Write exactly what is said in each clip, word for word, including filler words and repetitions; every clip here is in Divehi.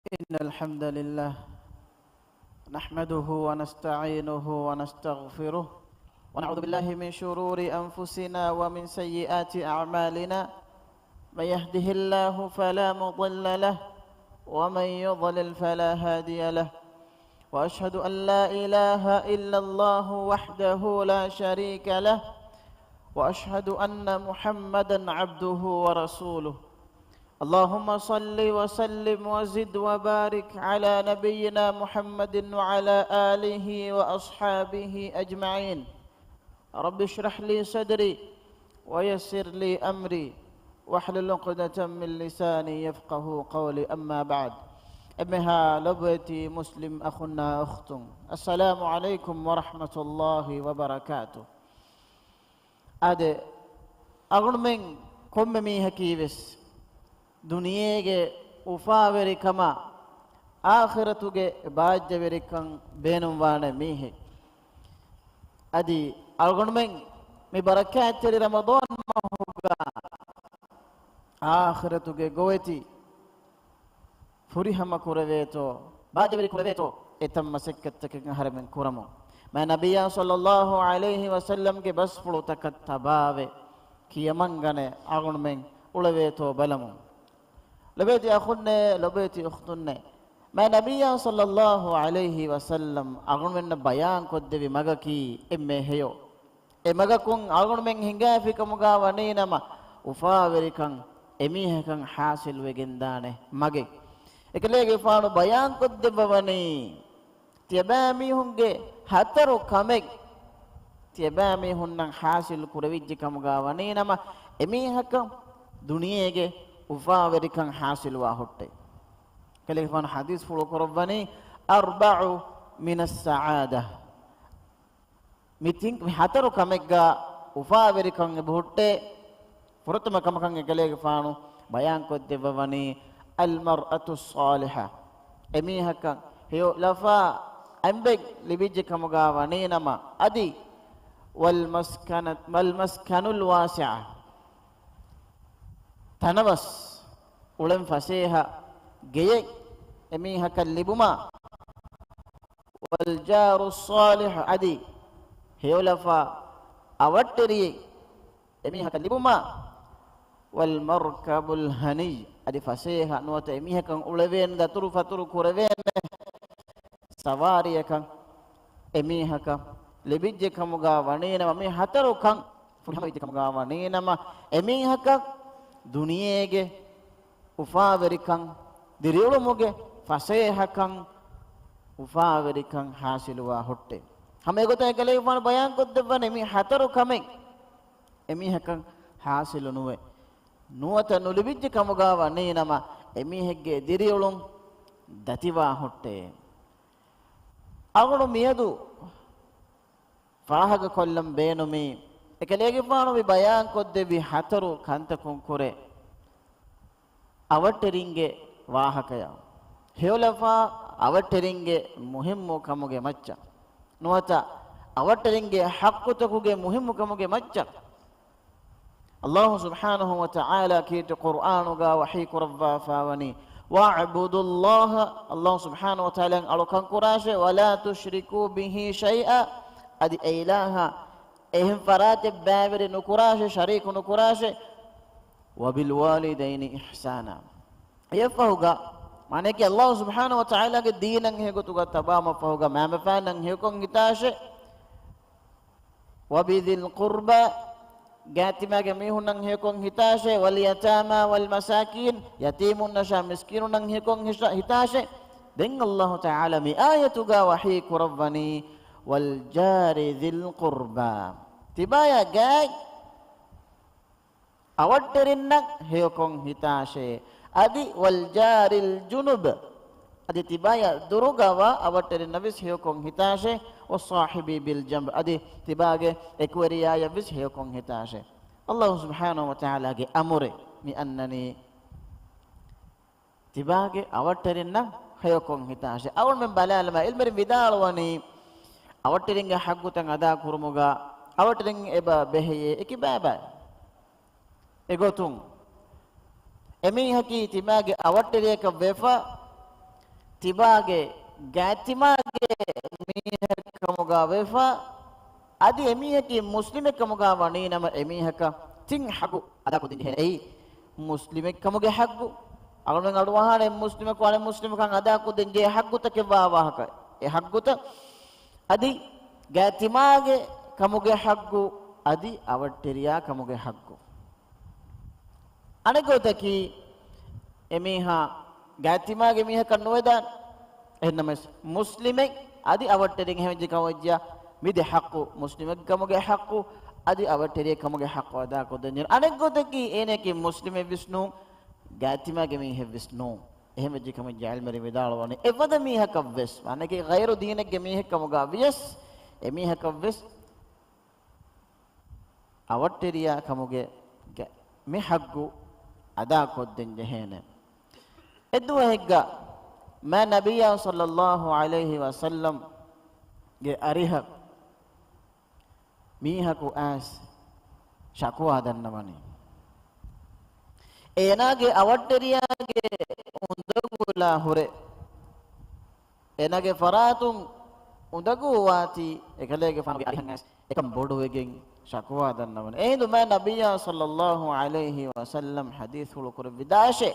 إن الحمد لله نحمده ونستعينه ونستغفره، ونعوذ بالله من شرور أنفسنا ومن سيئات أعمالنا. من يهده الله فلا مضل له، ومن يضلل فلا هادي له. وأشهد أن لا إله إلا الله وحده لا شريك له، وأشهد أن محمدا عبده ورسوله. اللهم صل وسلم وزد وبارك على نبينا محمد وعلى آله وأصحابه أجمعين. رب اشرح لي صدري ويسر لي أمري واحلل عقدة من لساني يفقهوا قولي، أما بعد. އެންމެހާ ލޮބުވެތި މުސްލިމް އަޚުންނާ އުޚްތުން، السلام عليكم ورحمة الله وبركاته. އާދެ، އަޅުގަނޑުމެން ކޮންމެ މީހަކީވެސް ދުނިޔޭގެ އުފާވެރިކަމާ އާޚިރަތުގެ ބާއްޖަވެރިކަން ބޭނުންވާނެ މީހެއް. އަދި އަޅުގަނޑުމެން މި ބަރަކާތްތެރި ރަމަޟާން މަހުގަ އާޚިރަތުގެ ގޮވެތި ފުރިހަމަ ކުރެވޭތޯ، ބާއްޖަވެރި ކުރެވޭތޯ، އެތައް މަސައްކަތްތަކެއް އަހަރެމެން ކުރަމުން. މާތް ނަބިއްޔާ ޞައްލައްލާހު ޢަލައިހި ވަސައްލަމްގެ ބަސްފުޅުތަކަށް ތަބާވެ، ކިޔަމަންގަނެ އަޅުގަނޑުމެން އުޅެވޭތޯ ބަލަމުން. ލޮބުވެތި އަޚުންނޭ، ލޮބުވެތި އުޚްތުންނޭ، މާތް ނަބިއްޔާ ޞައްލައްލާހު ޢަލައިހި ވަސައްލަމް އަޅުގަނޑުމެންނަށް ބަޔާންކޮށްދެއްވި މަގަކީ އެންމެ ހެޔޮ. އެ މަގަކުން އަޅުގަނޑުމެން ހިނގާފިކަމުގާ ވަނީނަމަ، އުފާވެރިކަން އެމީހަކަށް ޙާޞިލުވެގެންދާނެ މަގެއް. އެކަލޭގެފާނު ބަޔާންކޮށްދެއްވަވަނީ، ތިޔަބައިމީހުންގެ ހަތަރު ކަމެއް ތިޔަބައިމީހުންނަށް ޙާޞިލު ކުރެވިއްޖެ ކަމުގާ ވަނީނަމަ، އެމީހަކަށް ދުނިޔޭގެ އުފާވެރިކަން ޙާޞިލުވާ ހުއްޓޭ. ކަލޭގެފާނު ޙަދީޘްފުޅު ކުރައްވަނީ، أربع من السعادة. މި ތިން، މި ހަތަރު ކަމެއްގާ އުފާވެރިކަން އެބަހުއްޓޭ. ފުރަތަމަ ކަމަކަށް އެކަލޭގެފާނު ބަޔާންކޮށްދެއްވަވަނީ، المرأة الصالحة. އެމީހަކަށް ހެޔޮލަފާ އަނބެއް ލިބިއްޖެ ކަމުގާ ވަނީނަމަ، އަދި، والمسكن، والمسكن الواسع. ތަނަވަސް އުޅެން ފަސޭހަ ގެޔެއް އެމީހަކަށް ލިބުމާ، والجار الصالح، އަދި ހެޔޮލަފާ އަވަށްޓެރިއެއް އެމީހަކަށް ލިބުމާ، والمركب الهني، އަދި ފަސޭހަ ނުވަތަ އެމީހަކަށް އުޅެވޭނެ، ދަތުރު ފަތުރު ކުރެވޭނެ ސަވާރިއަކަށް އެމީހަކަށް ލިބިއްޖެ ކަމުގާ ވަނީނަމަ، މި ހަތަރު ކަން ފުރިހަމަވެއްޖެ ކަމުގާ ވަނީނަމަ، އެމީހަކަށް ދުނިޔޭގެ އުފާވެރިކަން، ދިރިއުޅުމުގެ ފަސޭހަކަން، އުފާވެރިކަން ޙާޞިލުވާ ހުއްޓޭ. ހަމަ އެގޮތަށް އެކަލޭގެފާނު ބަޔާންކޮށްދެއްވަނީ މި ހަތަރު ކަމެއް އެމީހަކަށް ޙާޞިލު ނުވެ، ނުވަތަ ނުލިބިއްޖެ ކަމުގާ ވަނީނަމަ، އެމީހެއްގެ ދިރިއުޅުން ދަތިވާ ހުއްޓޭ. އަޅުގަނޑު މިއަދު ފާހަގަކޮށްލަން ބޭނުމީ، އެކަލޭގެފާނު މި ބަޔާންކޮށްދެއްވި ހަތަރު ކަންތަކުން ކުރެ، އަވަށްޓެރިންގެ ވާހަކަޔަށް، ހެޔޮލަފާ އަވަށްޓެރިންގެ މުހިއްމު ކަމުގެ މައްޗަށް، ނުވަތަ އަވަށްޓެރިންގެ ޙައްޤުތަކުގެ މުހިއްމު ކަމުގެ މައްޗަށް، އައްލާހު ސުބްޙާނަހު ވަތަޢާލާ ކީރިތި ޤުރްއާނުގާ ވަޙީ ކުރައްވާފާވަނީ، وَاعْبُدُوا اللَّهَ، އައްލާހު ސުބްޙާނަހު ވަތަޢާލާއަށް އަޅުކަން ކުރާށޭ، وَلَا تُشْرِكُوا بِهِ شَيْئًا، އަދި އެ އިލާހަށް އެހެން ފަރާތެއް ބައިވެރި ނުކުރާށޭ، ޝަރީކު ނުކުރާށޭ. وَبِالْوَالِدَيْنِ إِحْسَانًا. އެއަށްފަހުގަ، މާނައަކީ އައްލާހު ސުބްޙާނަހު ވަތަޢާލާގެ ދީނަށް ހެޔޮގޮތުގަ ތަބާމަ ފަހުގަ މައިންބަފައިންނަށް ހެޔޮކޮށް ހިތާށޭ. وَبِذِي الْقُرْبَى، ގާތްތިމާގެ މީހުންނަށް ހެޔޮކޮށް ހިތާށޭ، وَالْيَتَامَى وَالْمَسَاكِينَ، ޔަތީމުންނަށާ މިސްކީނުންނަށް ހެޔޮކޮށް ހިށަ-، ހިތާށޭ. ދެން އައްލާހު ތަޢާލާ މި އާޔަތުގާ ވަޙީ ކުރައްވަނީ، وَالْجَارِ ذِي الْقُرْبَى، ތިބާޔާ ގާތް އަވަށްޓެރިންނަށް ހެޔޮކޮށް ހިތާށޭ. އަދި، وَالْجَارِ الْجُنُبِ، އަދި ތިބާޔާ ދުރުގަވާ އަވަށްޓެރިންނަށް ވެސް ހެޔޮކޮށް ހިތާށޭ. وَالصَّاحِبِ بِالْجَنْبِ، އަދި ތިބާގެ އެކުވެރިޔާޔަށް ވެސް ހެޔޮކޮށް ހިތާށޭ. އައްލާހު ސުބްޙާނަހު ވަތަޢާލާގެ އަމުރެއް މި އަންނަނީ. ތިބާގެ އަވަށްޓެރިންނަށް ހެޔޮކޮށް ހިތާށޭ. އަޅުގަނޑުމެން ބަލާލަމާ، ޢިލްމުވެރިން ވިދާޅުވަނީ، އަވަށްޓެރިންގެ ޙައްޤުތައް އަދާ ކުރުމުގަ އަވަށްޓެރިން އެބަ ބެހެޔޭ އެކިބައިބައި. އެގޮތުން، އެމީހަކީ ތިބާގެ އަވަށްޓެރިޔަކަށް ވެފަ، ތިބާގެ ގާތިމާގެ މީހެއް ކަމުގަ ވެފަ، އަދި އެމީހަކީ މުސްލިމެއް ކަމުގަ ވަނީ ނަމަ، އެމީހަކަށް ތިން ޙައްޤު އަދާކޮށްދޭންޖެހޭނެ. އެއީ މުސްލިމެއް ކަމުގެ ޙައްޤު. އަޅުގަނޑުމެން އަޑުއަހާނެ މުސްލިމަކު އަނެއް މުސްލިމަކަށް އަދާކޮށްދޭންޖެހޭ ޙައްޤުތަކެއްވާ ވާހަކަ. އެ ޙައްޤުތައް އަދި ގާތިމާގެ ކަމުގެ ޙައްޤު އަދި އަވަށްޓެރިޔާ ކަމުގެ ޙައްޤު. އަނެއްގޮތަކީ، އެމީހާ ގާތިމާގެ މީހަކަށް ނުވެދާނެ. އެހެންނަމަވެސް، މުސްލިމެއް އަދި އަވަށްޓެރިން އެހެން ވެއްޖެ ކަމަށް ވެއްޖިއްޔާ، މި ދެ ޙައްޤު، މުސްލިމެއްގެ ކަމުގެ ޙައްޤު އަދި އަވަށްޓެރިއެއް ކަމުގެ ޙައްޤު އަދާކޮށްދޭންޖެހޭނެ. އަނެއްގޮތަކީ، އޭނައަކީ މުސްލިމެއްވެސް ނޫން، ގާތިމާގެ މީހެއްވެސް ނޫން. އެހެން ވެއްޖެ ކަމަށް ޢިލްމުވެރިން ވިދާޅުވަނީ، އެފަދަ މީހަކަށްވެސް، މާނައަކީ ޣައިރު ދީނެއްގެ މީހެއް ކަމުގަ ވިޔަސް، އެމީހަކަށްވެސް އަވަށްޓެރިޔާ ކަމުގެ ގެ-، މި ޙައްޤު އަދާކޮށްދޭން ޖެހޭނެ. އެއްދުވަހެއްގަ މާތް ނަބިއްޔާ ޞައްލައްލާހު ޢަލައިހި ވަސައްލަމްގެ އަރިހަށް މީހަކު އައިސް ޝަކުވާ ދަންނަވަނީ. އޭނާގެ އަވަށްޓެރިޔާގެ އުނދަގުލާ ހުރެ، އޭނާގެ ފަރާތުން އުނދަގޫ ވާތީ، އެކަލޭގެފާނުގެ އަރިހަށް އައިސް އެކަން ބޮޑުވެގެން ޝަކުވާ ދަންނަވަނީ. އެހިނދު މާތް ނަބިއްޔާ ޞައްލައްލާހު ޢަލައިހި ވަސައްލަމް ޙަދީޘްފުޅު ކުރެއްވިދާށޭ،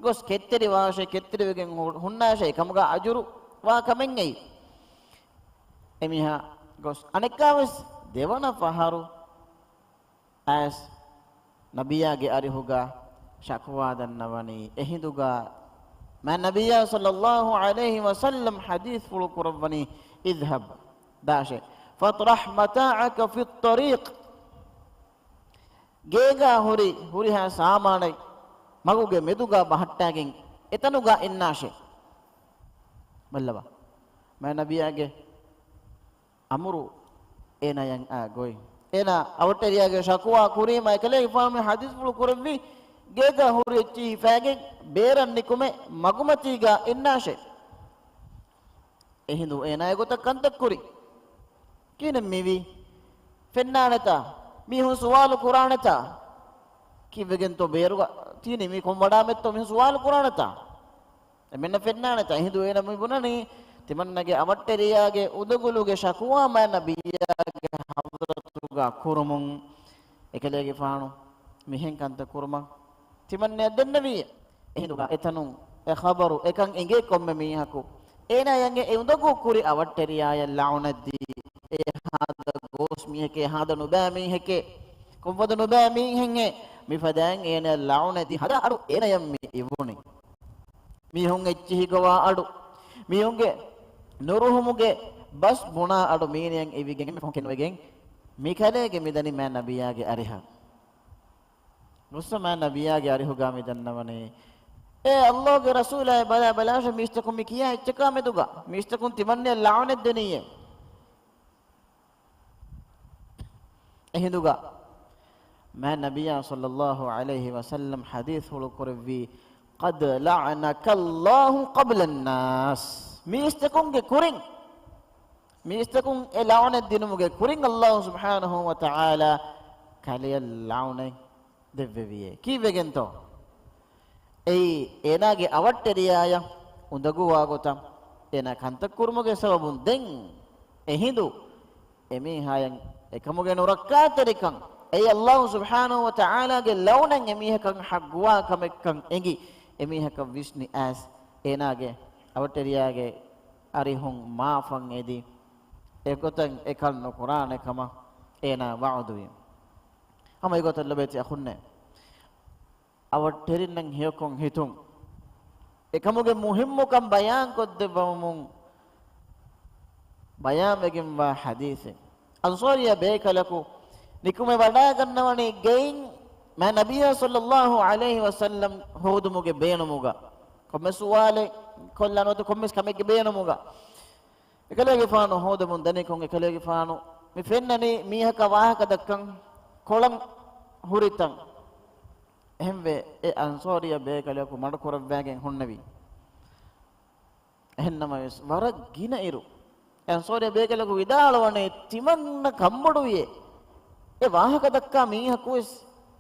ގޮސް ކެތްތެރިވާށޭ، ކެތްތެރިވެގެން ހު-، ހުންނާށޭ، އެކަމުގަ އަޖުރު ވާ ކަމެއް އެއީ. އެމީހާ ގޮސް އަނެއްކާވެސް ދެވަނަ ފަހަރު އައިސް ނަބިއްޔާގެ އަރިހުގަ ޝަކުވާ ދަންނަވަނީ. އެހިނދުގަ މާތް ނަބިއްޔާ ޞައްލައްލާހު ޢަލައިހި ވަސައްލަމް ޙަދީޘްފުޅު ކުރައްވަނީ، اذهب، ދާށޭ، فاطرح متاعك في الطريق، ގޭގަ ހުރި ހުރިހާ ސާމާނެއް މަގުގެ މެދުގަ ބަހައްޓާގެން އެތަނުގަ އިންނާށޭ. ބައްލަވާ، މާތް ނަބިއްޔާގެ އަމުރު އޭނާޔަށް އާ ގޮތް. އޭނާ އަވަށްޓެރިޔާގެ ޝަކުވާ ކުރީމަ، އެކަލޭގެފާނު މި ޙަދީޘްފުޅު ކުރެއްވީ، ގޭގަ ހުރި އެއްޗިހި ހިފާގެން ބޭރަށް ނިކުމެ މަގުމަތީގަ އިންނާށޭ. އެހިނދު އޭނާ އެގޮތަށް ކަންތައް ކުރި. ކިހިނެއް މިވީ؟ ފެންނާނެތާ؟ މީހުން ސުވާލު ކުރާނެތާ؟ ކީއްވެގެންތޯ ބޭރުގަ ތިބި މީ ކޮން ވަޑާމެއްތޯ މީހުން ސުވާލު ކުރާނެތާ؟ އެމެންނަށް ފެންނާނެތާ؟ އެހިނދު އޭނަ މި ބުނަނީ، ތިމަންނަގެ އަވަށްޓެރިޔާގެ އުނދަގުލުގެ ޝަކުވާ މާތް ނަބިއްޔާގެ ޙަޟްރަތުގަ ކުރުމުން، އެކަލޭގެފާނު މިހެން ކަންތައް ކުރުމަށް ތިމަންނަޔަށް ދެންނެވިއޭ. އެހިނދުގަ އެތަނުން އެ ޚަބަރު އެކަން އެނގޭ ކޮންމެ މީހަކު، އޭނާޔަށް އެ އުނދަގޫ ކުރި އަވަށްޓެރިޔާޔަށް ލަޢުނަތްދީ، އެ ހާދަ ގޯސް މީހެކޭ، ހާދަ ނުބައި މީހެކޭ، ކޮންފަދަ ނުބައި މީހެއްހޭ، މިފަދައިން އޭނަޔަށް ލަޢުނަތްދީ ހަދާ އަޑު އޭނަޔަށް މި އިވުނީ. މީހުން އެއްޗިހި ގޮވާ އަޑު، މީހުންގެ ނުރުހުމުގެ ބަސް ބުނާ އަޑު މީނަޔަށް އިވިގެން އެންމެ ފަހުން ކެނޑިގެން މިކަލޭގެ މިދަނީ މާތް ނަބިއްޔާގެ އަރިހަށް. ގޮއްސަ މާތް ނަބިއްޔާގެ އަރިހުގަ މި ދަންނަވަނީ، އޭ ﷲ ގެ ރަސޫލާއޭ، ބަލާ، ބަލާށޭ މީސްތަކުން މި ކިޔާ އެއްޗަކާ މެދުގަ މީސްތަކުން ތިމަންނަޔަށް ލަޢުނަތް ދެނީއޭ. އެހިނދުގަ މާތް ނަބިއްޔާ ޞައްލައްލާހު ޢަލައިހި ވަސައްލަމް ޙަދީޘްފުޅު ކުރެއްވީ، قد لعنك الله قبل الناس. މީސްތަކުންގެ ކުރިން، މީސްތަކުން އެ ލަޢުނަތް ދިނުމުގެ ކުރިން ﷲ ސުބްޙާނަހޫ ވަތަޢާލާ ކަލެޔަށް ލަޢުނަތް ދެއްވެވިއޭ. ކީއްވެގެންތޯ؟ އެއީ އޭނާގެ އަވަށްޓެރިޔާޔަށް އުނދަގޫވާ ގޮތަށް އޭނާ ކަންތައް ކުރުމުގެ ސަބަބުން ދެން އެހިނދު އެމީހާޔަށް އެކަމުގެ ނުރައްކާތެރިކަން، އެއީ ﷲ ސުބްޙާނަހޫ ވަތަޢާލާގެ ލަޢުނަތް އެމީހަކަށް ޙައްޤުވާ ކަމެއްކަން އެނގި، އެމީހަކަށް ވިސްނި އައިސް އޭނާގެ އަވަށްޓެރިޔާގެ އަރިހުން މާފަށް އެދި، އެގޮތަށް އެކަން ނުކުރާނެ ކަމަށް އޭނާ ވަޢުދުވި. ހަމަ އެގޮތަށް ލޮބުވެތި އަޚުންނޭ، އަވަށްޓެރިންނަށް ހެޔޮކޮށް ހިތުން، އެކަމުގެ މުހިއްމުކަން ބަޔާންކޮށްދެއްވަމުން ބަޔާންވެގެންވާ ޙަދީޘެއް. އަންޞާރިއްޔާ ބޭކަލަކު ނިކުމެ ވަޑައިގަންނަވަނީ ގެއިން މާތް ނަބިއްޔާ ޞައްލައްލާހު ޢަލައިހި ވަސައްލަމް ހޯދުމުގެ ބޭނުމުގަ. ކޮންމެ ސުވާލެއް ކޮށްލާނެ ނުވަތަ ކޮންމެސް ކަމެއްގެ ބޭނުމުގަ. އެކަލޭގެފާނު ހޯދަމުން ދަނިކޮށް، އެކަލޭގެފާނު މި ފެންނަނީ މީހަކަށް ވާހަކަ ދައްކަން ކޮޅަށް ހުރި ތަން. އެހެންވެ، އެ އަންޞާރިއްޔާ ބޭކަލަކު މަޑުކުރައްވާގެން ހުންނެވި. އެހެންނަމަވެސް، ވަރަށް ގިނައިރު އެ އަންޞާރިއްޔާ ބޭކަލަކު ވިދާޅުވަނީ، ތިމަންނަ ކަންބޮޑުވިޔޭ. އެ ވާހަކަ ދައްކާ މީހަކުވެސް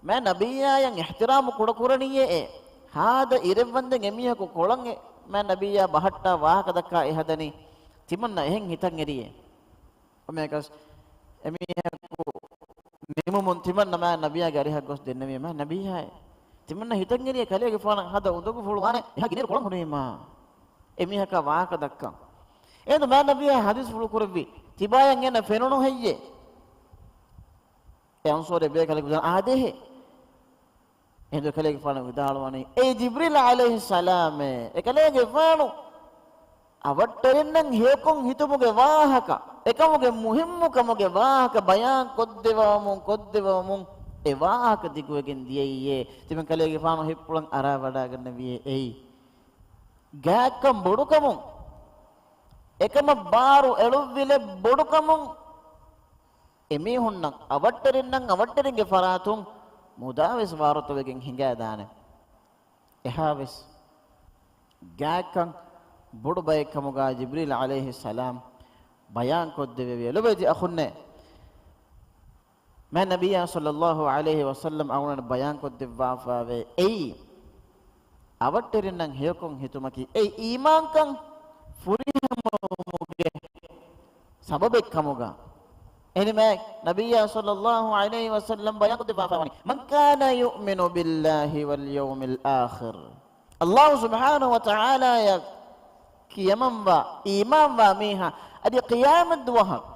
މާތް ނަބިއްޔާޔަށް އިޙްތިރާމު ކުޑަކުރަނީއޭ. އެ ހާދަ އިރެއްވަންދެން އެމީހަކު ކޮޅަށް އެ މާތް ނަބިއްޔާ ބަހައްޓާ ވާހަކަ ދައްކާ އެ ހަދަނީ ތިމަންނަ އެހެން ހިތަށް އެރިއޭ. އެކަސް އެމީހަކު ނިމުމުން ތިމަންނަ މާތް ނަބިއްޔާގެ އަރިހަށް ގޮސް ދެންނެވި މާތް ނަބިއްޔާއޭ. ތިމަންނަ ހިތަށް އެރިއޭ ކަލޭގެފާނަށް ހަދަ އުނދަގޫފުޅު ވާނެ އެހާ ގިނައިރު ކޮޅަށް ހުންނެވީމާ. އެމީހަކާ ވާހަކަ ދައްކަން. އޭނދު މާތް ނަބިއްޔާ ހަދީސްފުޅު ކުރެއްވި ތިބާޔަށް އޭނަ ފެނުނު ހެއްޔޭ؟ އެ އަންޞާރީ ބޭކަލަކު ވިދާޅުވާ އާދޭހޭ. އެހިނދު ކަލޭގެފާނު ވިދާޅުވަނީ، އޭ ޖިބްރީލް ޢަލައިހިއްސަލާމޭ، އެކަލޭގެފާނު އަވަށްޓެރިންނަށް ހެޔޮކޮށް ހިތުމުގެ ވާހަކަ، އެކަމުގެ މުހިއްމުކަމުގެ ވާހަކަ ބަޔާން ކޮށްދެވަމުން، ކޮށްދެވަމުން، އެ ވާހަކަ ދިގުވެގެން ދިޔައީއޭ. ތިމަން ކަލޭގެފާނު ހިތްޕުޅަށް އަރާވަޑައިގަންނެވިއޭ އެއީ. ގާތްކަން ބޮޑުކަމުން، އެކަމަށް ބާރު އެޅުއްވިލެއް ބޮޑުކަމުން، އެމީހުންނަށް އަވަށްޓެރިންނަށް އަވަށްޓެރިންގެ ފަރާތުން މުދާވެސް ވާރުތަވެގެން ހިނގައިދާނެ. އެހާވެސް ގާތްކަން ބޮޑު ބައެއް ކަމުގަ ޖިބްރީލް ޢަލައިހިއްސަލާމް ބަޔާން ކޮށްދެވެވި. ލޮބުވެތި އަޚުންނޭ، މާތް ނަބިއްޔާ ޞައްލައްލާހު ޢަލައިހި ވަސައްލަމް އަޅުގަނޑަށް ބަޔާން ކޮށްދެއްވާފައިވޭ. އެއީ، އަވަށްޓެރިންނަށް ހެޔޮކޮށް ހިތުމަކީ، އެއީ އީމާންކަން ފުރިހަމަވުމުގެ ސަބަބެއް ކަމުގަ. އެހެންމެ ނަބިއްޔާ ޞައްލައްލާހު ޢަލައިހި ވަސައްލަމް ބަޔާން ކޮށްދެއްވާފައިވަނީ، "من كان يؤمن بالله واليوم الآخر." ﷲ ސުބްޙާނަހު ވަތަޢާލާއަށް ކިޔަމަންވާ، އީމާންވާ މީހާ، އަދި ޤިޔާމަތްދުވަހަށް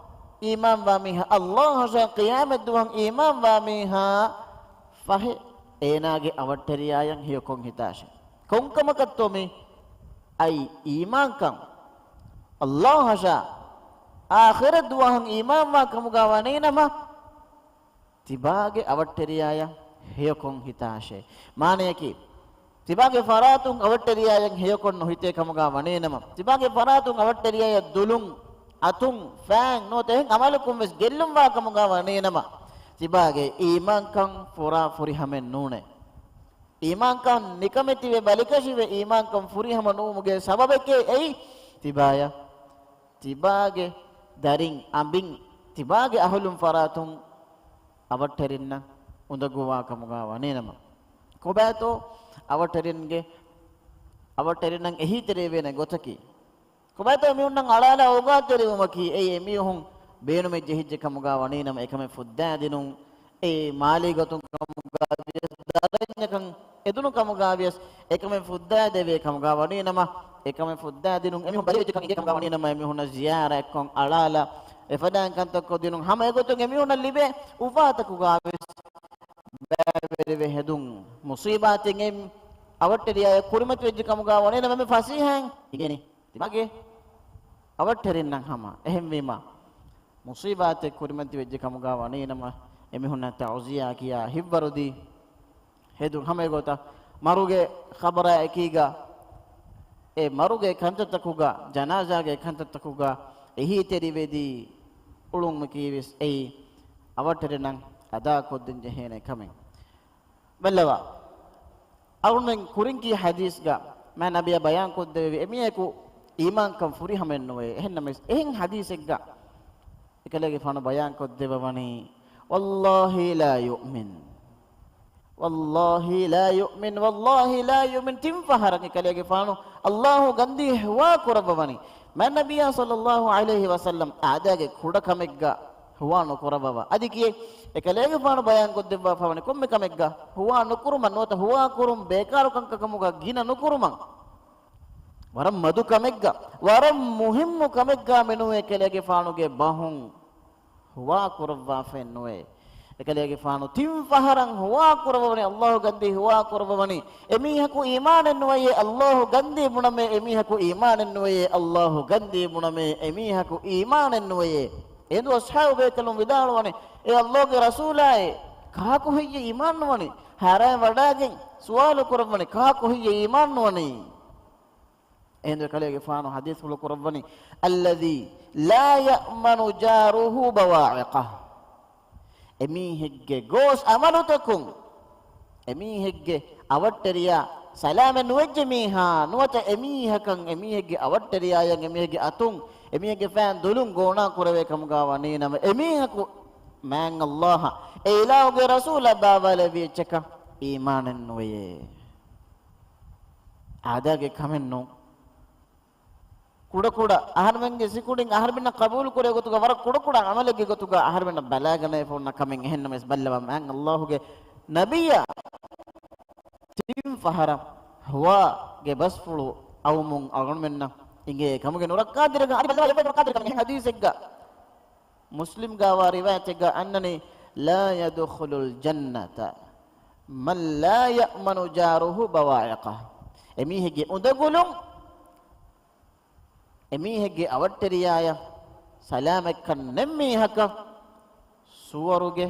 އީމާންވާ މީހާ، ﷲ އަށާ ޤިޔާމަތްދުވަހަށް އީމާންވާ މީހާ ފަހެ، އޭނާގެ އަވަށްޓެރިޔާޔަށް ހެޔޮކޮށް ހިތާށޭ. ކޮންކަމަކަށްތޯ މި އައި އީމާންކަން؟ ﷲ އަށާ އާޚިރަތްދުވަހަށް އީމާންވާ ކަމުގަ ވަނީނަމަ، ތިބާގެ އަވަށްޓެރިޔާޔަށް ހެޔޮކޮށް ހިތާށޭ. މާނަޔަކީ، ތިބާގެ ފަރާތުން އަވަށްޓެރިޔާޔަށް ހެޔޮކޮށް ނުހިތޭ ކަމުގަ ވަނީނަމަ، ތިބާގެ ފަރާތުން އަވަށްޓެރިޔާޔަށް ދުލުން، އަތުން، ފައިން ނުވަތަ އެހެން އަމަލަކުން ވެސް ގެއްލުންވާ ކަމުގަ ވަނީނަމަ، ތިބާގެ އީމާންކަން ފުރާ ފުރިހަމައެއް ނޫނޭ. އީމާންކަން ނިކަމެތިވެ، ބަލިކަށިވެ، އީމާންކަން ފުރިހަމަ ނުވުމުގެ ސަބަބެކޭ އެއީ، ތިބާޔަށް ތިބާގެ ދަރިން، އަނބިން، ތިބާގެ އަހުލުން ފަރާތުން އަވަށްޓެރިންނަށް އުނދަގޫވާ ކަމުގަ ވަނީނަމަ، ކޮބާތޯ އަވަށްޓެރިންގެ، އަވަށްޓެރިންނަށް އެހީތެރިވޭނެ ގޮތަކީ؟ ކޮބާތޯ އެމީހުންނަށް އަޅާލާ އޯގާތެރިވުމަކީ؟ އެއީ އެމީހުން ބޭނުމެއް ޖެހިއްޖެ ކަމުގަ ވަނީނަމަ، އެކަމެއް ފުއްދާދިނުން، އެ މާލީ ގޮތުން ކަމުގަ ވިޔަސް، ދަރަންޏަކަށް އެދުނު ކަމުގަ ވިޔަސް، އެކަމެއް ފުއްދާދެވޭ ކަމުގަ ވަނީނަމަ، އެކަމެއް ފުއްދާދިނުން، އެމީހުން ބަލިވެއްޖެކަން އެނގޭ ކަމުގަ ވަނީނަމަ، އެމީހުންނަށް ޒިޔާރަތްކޮށް އަޅާލާ، އެފަދައިން ކަންތައް ކޮށްދިނުން، ހަމަ އެގޮތުން އެމީހުންނަށް ލިބޭ އުފާތަކުގަ ވެސް ބައިވެރިވެ ހެދުން. މުޞީބާތެއް އެ އަވަށްޓެރިޔާއަށް ކުރިމަތިވެއްޖެ ކަމުގަ ވަނީނަމަ، އެންމެ ފަސޭހައިން އިނގޭނީ ތިބާގެ އަވަށްޓެރިންނަށް ހަމަ. އެހެންވީމަ، މުޞީބާތެއް ކުރިމަތިވެއްޖެ ކަމުގަ ވަނީނަމަ، އެމީހުންނަށް ތަޢުޒިޔާ ކިޔާ ހިތްވަރުދީ ހެދުން. ހަމަ އެގޮތަށް މަރުގެ ޚަބަރާ އެކީގަ، އެ މަރުގެ ކަންތައްތަކުގަ، ޖަނާޒާގެ ކަންތައްތަކުގަ އެހީތެރިވެދީ އުޅުން ނުކީވެސް އެއީ އަވަށްޓެރިންނަށް އަދާކޮށްދޭން ޖެހޭނެ ކަމެއް. ބައްލަވާ. އަޅުގަނޑުމެން ކުރިން ކީ ޙަދީޘްގަ މާތް ނަބިއްޔާ ބަޔާން ކޮށްދެވެވި އެމީހަކު އީމާންކަން ފުރިހަމައެއް ނުވޭ. އެހެންނަމަވެސް، އެހެން ޙަދީޘެއްގަ އެކަލޭގެފާނު ބަޔާން ކޮށްދެއްވަވަނީ، "والله لا يؤمن، والله لا يؤمن، والله لا يؤمن" ތިން ފަހަރަށް އެކަލޭގެފާނު ﷲ ގަންދީ ހުވާ ކުރައްވަވަނީ. މާތް ނަބިއްޔާ ޞައްލައްލާހު ޢަލައިހި ވަސައްލަމް އާދައިގެ ކުޑަކަމެއްގަ ހުވާ ނުކުރައްވަވާ. އަދި ކިޔޭ، އެކަލޭގެފާނު ބަޔާން ކޮށްދެއްވާފަވަނީ ކޮންމެ ކަމެއްގަ ހުވާ ނުކުރުމަށް ނުވަތަ ހުވާ ކުރުން ބޭކާރު ކަންކަމުގަ ގިނަ ނުކުރުމަށް. ވަރަށް މަދު ކަމެއްގަ، ވަރަށް މުހިއްމު ކަމެއްގަ މެނުވޭ އެކަލޭގެފާނުގެ ބަހުން ހުވާ ކުރައްވާފައެއް ނުވޭ. އެކަލޭގެފާނު ތިން ފަހަރަށް ހުވާ ކުރައްވަވަނީ، ﷲ ގަންދީ ހުވާ ކުރައްވަވަނީ. އެމީހަކު އީމާނެއް ނުވެޔޭ، ﷲ ގަންދީ ބުނަމޭ، އެމީހަކު އީމާނެއް ނުވެޔޭ، ﷲ ގަންދީ ބުނަމޭ، އެމީހަކު އީމާނެއް ނުވެޔޭ. އެނދު އަޞްޙާބު ބޭކަލުން ވިދާޅުވަނީ، އޭ ﷲ ގެ ރަސޫލާއޭ، ކާކު ހެއްޔޭ އީމާން ނުވަނީ؟ ހައިރާން ވަޑައިގެން ސުވާލު ކުރައްވަނީ، ކާކު ހެއްޔޭ އީމާން ނުވަނީ؟ އެހިނދު އެކަލޭގެފާނު ޙަދީޘްފުޅު ކުރައްވަނީ، "الذي لا يأمن جاره بوائقه." އެމީހެއްގެ ގޯސް އަމަލުތަކުން، އެމީހެއްގެ އަވަށްޓެރިޔާ ސަލާމަތް ނުވެއްޖެ މީހާ، ނުވަތަ އެމީހަކަށް އެމީހެއްގެ އަވަށްޓެރިޔާޔަށް އެމީހެއްގެ އަތުން އެމީހެއްގެ ފައިން ދުލުން ގޯނާ ކުރެވޭ ކަމުގަ ވަނީ ނަމަ، އެމީހަކު މާތް ﷲ އަށް އެ އިލާހުގެ ރަސޫލަށް ބާވާލެއްވި އެއްޗަކަށް އީމާނެއް ނުވެޔޭ. އާދައިގެ ކަމެއް ނޫން. ކުޑަކުޑަ އަހަރުމެންގެ ސިކުނޑިން އަހަރުމެންނަށް ޤަބޫލުކުރޭ ގޮތުގަ ވަރަށް ކުޑަކުޑަ ޢަމަލެއްގެ ގޮތުގަ އަހަރުމެންނަށް ބަލާގަނެފަ އޮންނަ ކަމެއް. އެހެންނަމަވެސް ބައްލަވާ މާތް ﷲ ގެ ނަބިއްޔާ ތިން ފަހަރަށް ހަވާގެ ބަސްފުޅު އައުމުން އަޅުގަނޑުމެންނަށް އިނގޭ ކަމުގެ ނުރައްކާތެރިކަން. އަދި ބައްލަވާ އެއްވެސް ނުރައްކާތެރިކަމެއް ހަދީސެއްގަ، މުސްލިމްގައިވާ ރިވާޔަތެއްގަ އަންނަނީ، "لا يدخل الجنة من لا يأمن جاره بوائقه." އެމީހެއްގެ އުނދަގުލުން، އެމީހެއްގެ އަވަށްޓެރިޔާޔަށް ސަލާމަތްކަން ނެތް މީހަކަށް ސުވަރުގެ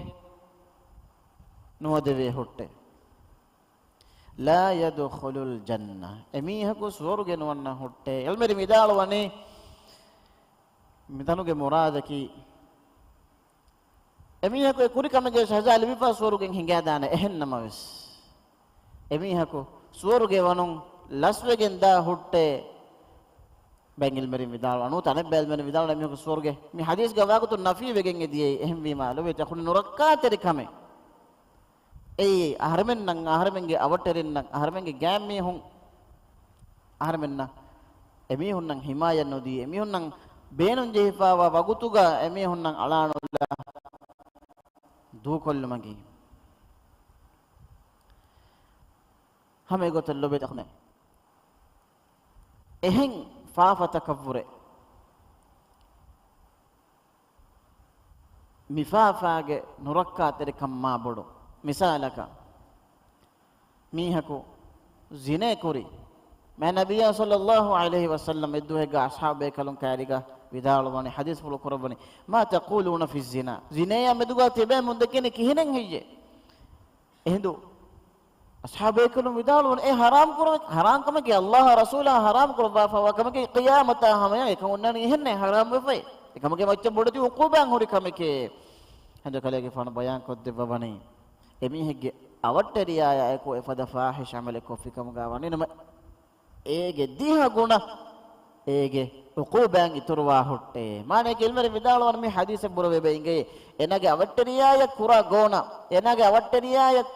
ނުވަދެވޭ ހުއްޓޭ. "لا يدخل الجنة." އެމީހަކު ސުވަރުގެ ނުވަންނަ ހުއްޓޭ. ޢިލްމުވެރިން ވިދާޅުވަނީ، މިތަނުގެ މުރާދަކީ، އެމީހަކު އެ ކުރި ކަމެއްގެ ސަޒާ ލިބިފަ ސުވަރުގެން ހިނގާދާނެ. އެހެން ނަމަވެސް، އެމީހަކު ސުވަރުގެ ވަނުން ލަސްވެގެން ދާ ހުއްޓޭ. ބައެއް ޢިލްމުވެރިން ވިދާޅުވާ، ނޫން ތަނެއް ބައެއް ޢިލްމުވެރިން ވިދާޅުވާ، އެމީހަކު ސުވަރުގެ މި ޙަދީޘްގަ ވާގޮތުން ނަފީ ވެގެން އެ ދިޔައީ. އެހެންވީމާ، ލޮބުވެތި އަޚުން، ނުރައްކާތެރި ކަމެއް. އެއީ އަހަރެމެންނަށް، އަހަރެމެންގެ އަވަށްޓެރިންނަށް، އަހަރެމެންގެ ގާތްމީހުން، އަހަރެމެންނަށް އެމީހުންނަށް ޙިމާޔަތް ނުދީ، އެމީހުންނަށް ބޭނުންޖެހިފައިވާ ވަގުތުގަ އެމީހުންނަށް އަޅާނުލާ ދޫކޮށްލުމަކީ. ހަމަ އެގޮތަށް ލޮބުވެތި އަޚުންނޭ، އެހެން ފާފަތަކަށްވުރެ މިފާފާގެ ނުރައްކާތެރިކަން މާ ބޮޑު. މިސާލަކަށް، މީހަކު ޒިނޭ ކުރި. މާތް ނަބިއްޔާ ޞައްލައްލާހު ޢަލައިހި ވަސައްލަމް އެއްދުވަހެއްގަ އަޞްޙާބު ބޭކަލުން ކާރިގަ ވިދާޅުވަނީ، ޙަދީޘްފުޅު ކުރައްވަނީ، "ما تقولون في الزنا؟" ޒިނޭއާ މެދުގަ ތިބޭ މުންދެކެނީ ކިހިނެއް ހެއްޔޭ؟ އެހިނދު އަޞްޙާބޭކަލުން ވިދާޅުވަން، އެ ޙަރާމް ކުރެވި، ޙަރާމް ކަމަކީ ﷲ އާ ރަސޫލާ ޙަރާމް ކުރައްވާފައިވާ ކަމަކީ، ޤިޔާމަތާ ހަމަޔަށް އެކަން އޮންނާނީ އެހެންނޭ، ޙަރާމް ވެފައި. އެކަމަކީ މައްޗަށް ބޮޑެތި ޢުޤޫބާތް ހުރި ކަމެކޭ. އެހިނދު ކަލޭގެފާނު ބަޔާން ކޮށްދެއްވަވަނީ، އެމީހެއްގެ އަވަށްޓެރިޔާއާއެކު އެފަދަ ފާޙިޝް ޢަމަލެއް ކޮށްފި ކަމުގަ ވަނީ ނަމަ، އޭގެ ދިހަ ގުނަ އޭގެ ޢުޤޫބާތް އިތުރުވާ ހުއްޓޭ. މާނައަކީ ޢިލްމުވެރިން ވިދާޅުވަނީ މި ޙަދީޘެއް ބުރަވެބަ އިނގޭ، އޭނާގެ އަވަށްޓެރިޔާޔަށް ކުރާ ގޯނަ، އޭނާގެ އަވަށްޓެރިޔާޔަށް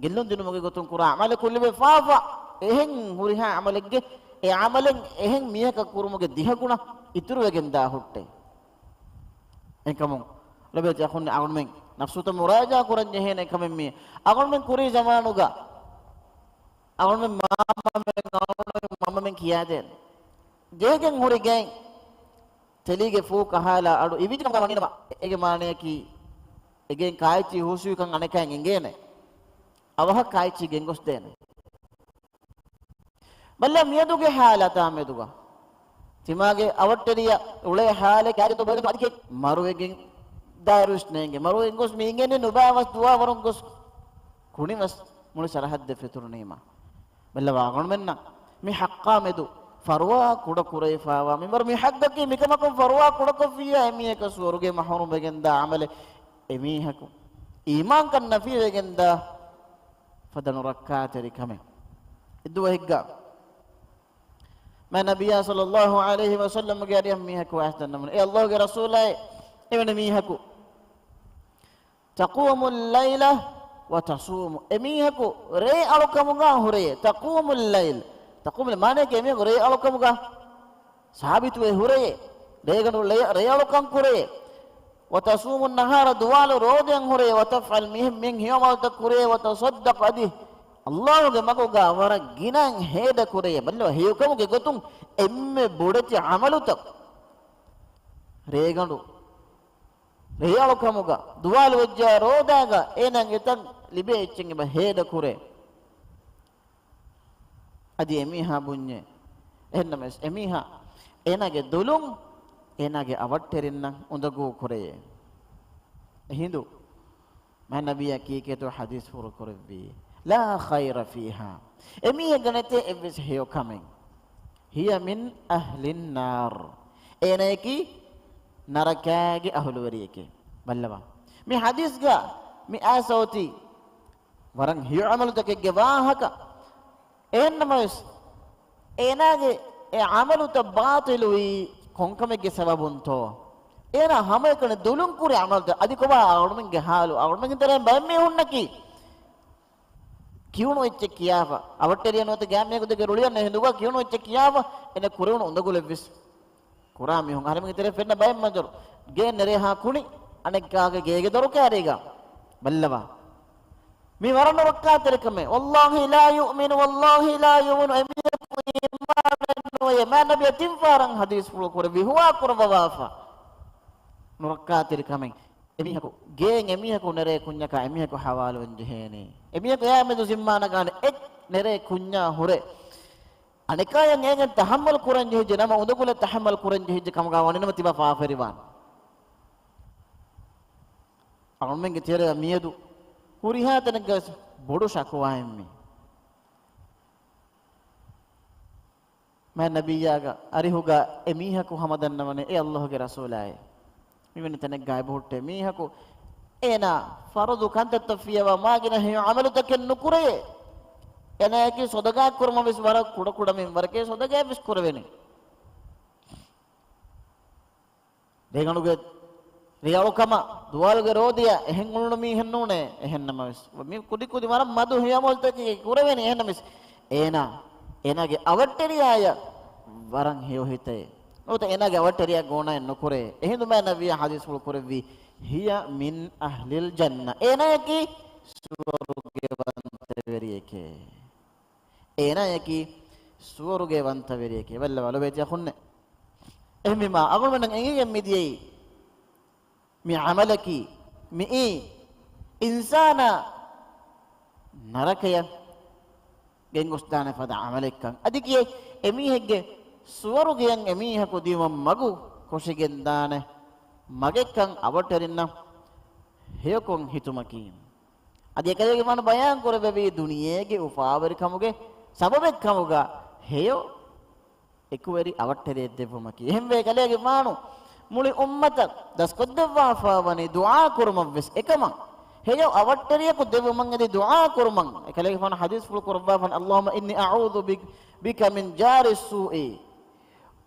ގެއްލުން ދިނުމުގެ ގޮތުން ކުރާ ޢަމަލަކު ލިބޭ ފާފަ، އެހެން ހުރިހާ ޢަމަލެއްގެ، އެ ޢަމަލެއް އެހެން މީހަކަށް ކުރުމުގެ ދިހަ ގުނަ އިތުރުވެގެން ދާ ހުއްޓޭ. އެކަމުން ލޮބުވެތި އަޚުންނޭ، އަޅުގަނޑުމެން ނަފްސުތައް މުރާޖަޢާ ކުރަން ޖެހޭނެ ކަމެއް މީ. އަޅުގަނޑުމެން ކުރީ ޒަމާނުގަ، އަޅުގަނޑުމެން މާމަމެން، އަޅުގަނޑުމެން މަންމަމެން ކިޔާދޭނެ. ޖެހިގެން ހުރި ގެއިން ތެލީގެ ފޫ ކަހާލާ އަޑު އިވިއްޖެ ކަމުގަ ވަނީނަމަ، އޭގެ މާނައަކީ އެގެއިން ކާއެއްޗިހި ހުސްވިކަން އަނެކާއަށް އެނގޭނެ. އަވަހަށް ކާއެއްޗިހި ގެންގޮސްދޭނެ. ބައްލަ މިއަދުގެ ޙާލަތާ މެދުގަ ތިމާގެ އަވަށްޓެރިޔާ އުޅޭ ޙާލެއް ކާގެތޯ ބޮލެތޯ އަދި ކެ މަރުވެގެން ދާއިރުވެސް ނޭނގެ. މަރުވެގެން ގޮސް މި އިނގޭނެ ނުބާވަސް ދުވާވަރުން ގޮސް ކުނިވަސް މުޅި ސަރަޙައްދެއް ފެތުރުނީމަ. ބައްލަވާ އަޅުގަނޑުމެންނަށް މި ޙައްޤާ މެދު ފަރުވާ ކުޑަކުރެވިފައިވާ މިންވަރު މި ޙައްޤަކީ މިކަމަކުން ފަރުވާ ކުޑަކޮށްފިއްޔާ އެމީހަކަށް ސުވަރުގެ މަޙްރޫމްވެގެންދާ ޢަމަލެއް އެމީހަކު އީމާންކަން ނަފީވެގެންދާ ފަދަ ނުރައްކާތެރި ކަމެއް. އެއްދުވަހެއްގަ މާތް ނަބިއްޔާ ޞައްލައްލާހު ޢަލައިހި ވަސައްލަމްގެ އަރިހަށް މީހަކު އައިސް ދަންނަމުން، އޭ ﷲ ގެ ރަސޫލާއޭ، އެވެނި މީހަކު تقوم الليل وتصوم، އެމީހަކު ރޭ އަޅުކަމުގަ ހުރެޔޭ. تقوم الليل، تقوم الليل މާނައަކީ އެމީހަކު ރޭ އަޅުކަމުގަ ސާބިތުވެ ހުރެޔޭ، ރޭގަނޑު ރޭ، ރޭ އަޅުކަން ކުރެޔޭ. وتصوم النهار، ދުވާލު ރޯދައަށް ހުރެޔޭ. وتفعل، މިހެން މިހެން ހެޔޮ ޢަމަލުތައް ކުރެޔޭ. وتصدق، އަދި ﷲ ގެ މަގުގަ ވަރަށް ގިނައިން ހޭދަ ކުރެޔޭ. ބައްލަވާ ހެޔޮކަމުގެ ގޮތުން އެންމެ ބޮޑެތި ޢަމަލުތައް ރޭގަނޑު ރޭއަޅުކަމުގަ ދުވާލު ވެއްޖާ ރޯދާގަ އޭނާ އެތަން ލިބޭ އެއްޗެއް އެބަ ހޭދަ ކުރޭ. އަދި އެމީހާ ބުންޏޭ. އެހެންނަމަވެސް އެމީހާ އޭނާގެ ދުލުން އޭނާގެ އަވަށްޓެރިންނަށް އުނދަގޫ ކުރެޔޭ. އެހިނދު މާތް ނަބިއްޔާ ކީކޭތޯ ޙަދީޘް ފުރުކުރެއްވީ، لا خير فيها، އެމީހެއްގަ ނެތޭ އެއްވެސް ހެޔޮ ކަމެއް. هي من أهل النار، އޭނަޔަކީ ނަރަކާގެ އަހުލުވެރިއެކޭ. ބައްލަވާ، މި ޙަދީޘްގަ މި އައިސް އޮތީ ވަރަށް ހެޔޮ ޢަމަލުތަކެއްގެ ވާހަކަ. އެހެންނަމަވެސް، އޭނާގެ އެ ޢަމަލުތައް ބާޠިލުވީ ކޮންކަމެއްގެ ސަބަބުންތޯ؟ އޭނާ ހަމައެކަނި ދުލުން ކުރި ޢަމަލުތައް. އަދި ކޮބާ އަޅުމެންގެ ޙާލު؟ އަޅުމެންގެ ތެރެއިން ބައެއް މީހުންނަކީ ކިޔުނު އެއްޗެއް ކިޔާފަ، އަވަށްޓެރިޔާ ނުވަތަ ގާތް މީހަކު ދެކެ ރުޅިއަންނަ ހިނދުގަ ކިޔުނު އެއްޗެއް ކިޔާފަ، އޭނަ ކުރެވުނު އުނދަގުލެއްވެސް ކުރާ މީހުން އަހަރެމެންގެ ތެރޭ ފެންނަ ބައެއް މަންޒަރު. ގޭ ނެރޭހާ ކުނި އަނެއްކާގެ ގޭގެ ދޮރު ކާރީގަ ބައްލަވާ. މީ ވަރަށް ނުރައްކާތެރި ކަމެއް. ވައްލާހި ލާ ޔުއުމިނު، ވައްލާހި ލާ ޔުއުމިނު. އެމީހަކު އީމާނެއް ނުވޭ. މާތް ނަބިއްޔާ ތިން ފަހަރަށް ޙަދީޘްފުޅު ކުރެއްވި ހުވާ ކުރައްވަވާފަ. ނުރައްކާތެރި ކަމެއް. އެމީހަކު ގޭން އެމީހަކު ނެރޭ ކުންޏަކާ އެމީހަކު ޙަވާލުވަން ޖެހޭނީ. އެމީހަކު އެއާމެދު ޒިންމާ ނަގާނެ އެއް ނެރޭ ކުންޏާ ހުރެ. އަނެކާޔަށް އޭގެން ތަޙައްމަލް ކުރަން ޖެހިއްޖެ ނަމަ، އުނދަގުލަށް ތަޙައްމަލް ކުރަން ޖެހިއްޖެ ކަމުގަ ވަނީނަމަ ތިބާ ފާފަވެރިވާނެ. އަޅުމެންގެ ތެރެއަށް މިއަދު ހުރިހާ ތަނެއްގަވެސް ބޮޑު ޝަކުވާއެއް މީ. މާތް ނަބިއްޔާގެ އަރިހުގަ އެމީހަކު ހަމަ ދަންނަވަނީ އޭ އައްލާހުގެ ރަސޫލާއޭ. މިވެނި ތަނެއްގަ އެބަހުއްޓޭ މީހަކު އޭނާ ފަރުޟު ކަންތައްތައް ފިޔަވާ މާގިނަ ހެޔޮ ޢަމަލުތަކެއް ނުކުރޭ. އޭނާއަކީ ޞަދަޤާތް ކުރުމަށް ވެސް ވަރަށް ކުޑަކުޑަ މިންވަރަކޭ ޞަދަޤާތް ވެސް ކުރެވެނީ. ރޭގަނޑުގެ ރިޔަޅުކަމަށް ދުވާލުގެ ރޯދިއަށް އެހެން އުޅުނު މީހެއް ނޫނޭ. އެހެންނަމަވެސް، މި ކުދި ކުދި ވަރަށް މަދު ހެޔޮ ޢަމަލުތަކެއް ކުރެވެނީ. އެހެންނަމަވެސް، އޭނާ، އޭނާގެ އަވަށްޓެރިޔާޔަށް ވަރަށް ހެޔޮ ހިތޭ. ނުވަތަ އޭނާގެ އަވަށްޓެރިޔާ ގޯނާއެއް ނުކުރޭ. އެހިނދު މާތް ނަބިއްޔާ ޙަދީޘްފުޅު ކުރެއްވީ، "ހިޔަ މިން އަހްލިލް ޖަންނަ." އޭނާއަކީ ސުވަރުގެވަންތަވެރިއެކޭ. އޭނާއަކީ ސުވަރުގެވަންތަވެރިއެކޭ. ބައްލަވާ ލޮބުވެތި އަޚުންނޭ. އެހެންވީމާ، އަޅުގަނޑުމެންނަށް އެނގިގެން މިދިޔައީ، މި ޢަމަލަކީ، މިއީ އިންސާނާ ނަރަކަޔަށް ގެންގޮސްދާނެ ފަދަ ޢަމަލެއްކަން. އަދި ކިޔޭ، އެމީހެއްގެ ސުވަރުގެއަށް އެމީހަކު ދިއުމަށް މަގު ކޮށިގެންދާނެ މަގެއްކަން އަވަށްޓެރިންނަށް ހެޔޮކޮށް ހިތުމަކީ. އަދި އެކަލޭގެފާނު ބަޔާން ކުރެއްވެވީ، ދުނިޔޭގެ އުފާވެރިކަމުގެ ސަބަބެއްކަމުގަ ހެޔޮ އެކުވެރި އަވަށްޓެރިއެއް ދެއްވުމަކީ. އެހެންވެ، އެކަލޭގެފާނު މުޅި އުއްމަތަށް ދަސްކޮށްދެއްވާފާވަނީ ދުޢާ ކުރުމަށްވެސް އެކަމަށް. ހެޔޮ އަވަށްޓެރިޔަކު ދެއްވުމަށް އެދި ދުޢާ ކުރުމަށް. އެކަލޭގެފާނު ޙަދީޘްފުޅު ކުރައްވާފަން، "اللهم إني أعوذ بك، بك من جار السوء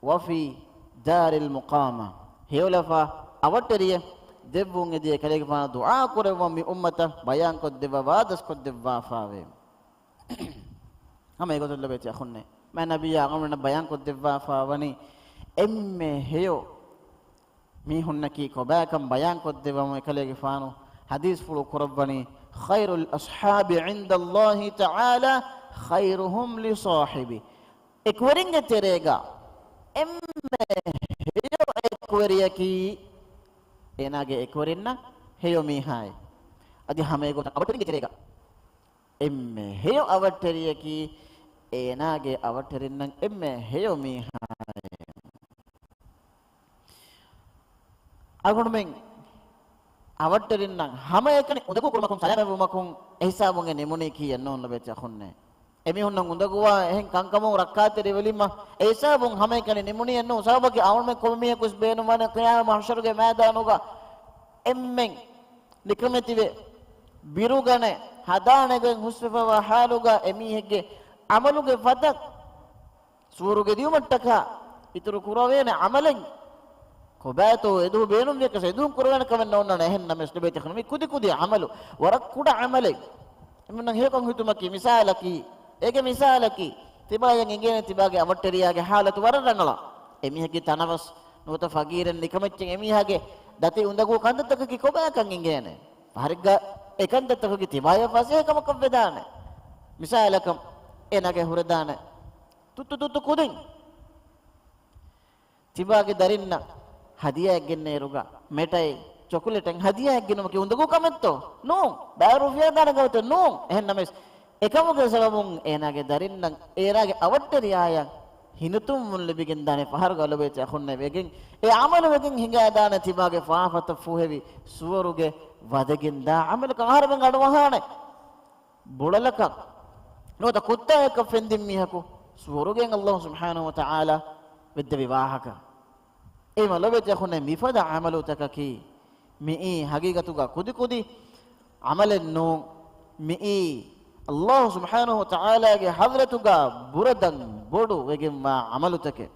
وفي دار المقامة." ހެޔޮލަފާ އަވަށްޓެރިޔެއް ދެއްވުން އެދި އެކަލޭގެފާނު ދުޢާ ކުރެއްވުމަށް މި އުއްމަތަށް ބަޔާންކޮށްދެއްވަވާ ދަސްކޮށްދެއްވާފާވޭ. ހަމަ އެގޮތުން ލޮބުވެތި އަޚުންނޭ، މާތް ނަބިއްޔާ އަޅުގަނޑުމެންނަށް ބަޔާންކޮށްދެއްވާފާވަނީ އެންމެ ހެޔޮ މީހުންނަކީ ކޮބާކަން ބަޔާންކޮށްދެއްވަމުން. އެކަލޭގެފާނު ޙަދީޘްފުޅު ކުރައްވަނީ، "خير الأصحاب عند الله تعالى خيرهم لصاحبه." އެކުވެރިންގެ ތެރޭގަ އެންމެ ހެޔޮ އެކުވެރިޔަކީ އޭނާގެ އެކުވެރިންނަށް ހެޔޮ މީހާއޭ. އަދި ހަމަ އެގޮތަށް އަވަށްޓެރިންގެ ތެރޭގަ އެންމެ ހެޔޮ އަވަށްޓެރިޔަކީ އޭނާގެ އަވަށްޓެރިންނަށް އެންމެ ހެޔޮ މީހާއޭ. އަޅުގަނޑުމެން އަވަށްޓެރިންނަށް ހަމައެކަނި އުނދަގޫ ކުރުމަކުން ސަލާމަތްވުމަކުން އެހިސާބުން އެ ނިމުނީކީ އެއްނޫން ލޮބުވެތި އަޚުންނޭ. އެމީހުންނަށް އުނދަގޫވާ އެހެން ކަންކަމުން ރައްކާތެރިވެލީމަ އެހިސާބުން ހަމައެކަނި ނިމުނީ އެއްނޫން. ސަބަބަކީ އަޅުގަނޑުމެން ކޮންމެ މީހަކުވެސް ބޭނުންވާނެ ޤިޔާމަތް މަޙްޝަރުގެ މައިދާނުގަ އެންމެން ނިކަމެތިވެ، ބިރުގަނެ، ހަދާނެ ގޮތް ހުސްވެފަވާ ޙާލުގަ އެމީހެއްގެ ޢަމަލުގެ ފަދަ ސުވަރުގެ ދިއުމަށްޓަކާ އިތުރު ކުރެވޭނެ ޢަމަލެއް ކޮބާތޯ އެދުވަހު ބޭނުންވިޔަކަސް އެދުވަހު ކުރެވޭނެ ކަމެއް ނޯންނާނެ. އެހެން ނަމަވެސް ލޮބުވެތި އަޚުން، މި ކުދި ކުދި ޢަމަލު ވަރަށް ކުޑަ ޢަމަލެއް. އެމީހުންނަށް ހެޔޮކޮށް ހިތުމަކީ މިސާލަކީ، އޭގެ މިސާލަކީ، ތިބާޔަށް އެނގޭނެ ތިބާގެ އަވަށްޓެރިޔާގެ ޙާލަތު ވަރަށް ރަނގަޅަށް. އެމީހަކީ ތަނަވަސް ނުވަތަ ފަގީރެއް ނިކަމެއްޗެއް. އެމީހާގެ ދަތި އުނދަގޫ ކަންތައްތަކަކީ ކޮބާކަން އެނގޭނެ. ފަހަރެއްގަ އެކަންތައްތަކަކީ ތިބާޔަށް ފަސޭހަކަމަކަށް ވެދާނެ. މިސާލަކަށް އޭނާގެ ހުރެދާނެ ތުއްތު ތުއްތު ކުދިން. ތިބާގެ ދަރިންނަށް ހަދިޔާއެއް ގެންނައިރުގަ މެޓައެއް، ޗޮކުލެޓެއް ހަދިޔާއެއް ގެނުމަކީ އުނދަގޫ ކަމެއްތޯ؟ ނޫން. ބައިވަރު އުފިޔާދާނެ ކަމެއްތޯ؟ ނޫން. އެހެން ނަމަވެސް، އެކަމުގެ ސަބަބުން އޭނާގެ ދަރިންނަށް އޭނާގެ އަވަށްޓެރިޔާޔަށް ހިނިތުންވުން ލިބިގެންދާނެ. ފަހަރުގަ ލޮބުވެތި އަޚުންނޭ، ވެގެން އެ ޢަމަލު ވެގެން ހިނގާދާނެ ތިބާގެ ފާފަތައް ފޫހެވި ސުވަރުގެ ވަދެގެންދާ ޢަމަލަކަށް. އަހަރެމެން އަޑުއަހާނެ. ބުޅަލަކަށް ނުވަތަ ކުއްތާއަކަށް ފެންދިން މީހަކު ސުވަރުގެއިން އައްލާހު ސުބްޙާނަހު ވަތަޢާލާ ވެއްދެވި ވާހަކަ. އެހެންވީމަ ލޮބުވެތި އަޚުންނޭ، މިފަދަ ޢަމަލުތަކަކީ މިއީ ހަގީގަތުގަ ކުދިކުދި ޢަމަލެއް ނޫން. މިއީ އައްލާހު ސުބްޙާނަހު ވަތަޢާލާގެ ޙަޟްރަތުގަ ބުރަދަން ބޮޑު ވެގެންވާ ޢަމަލުތަކެއް.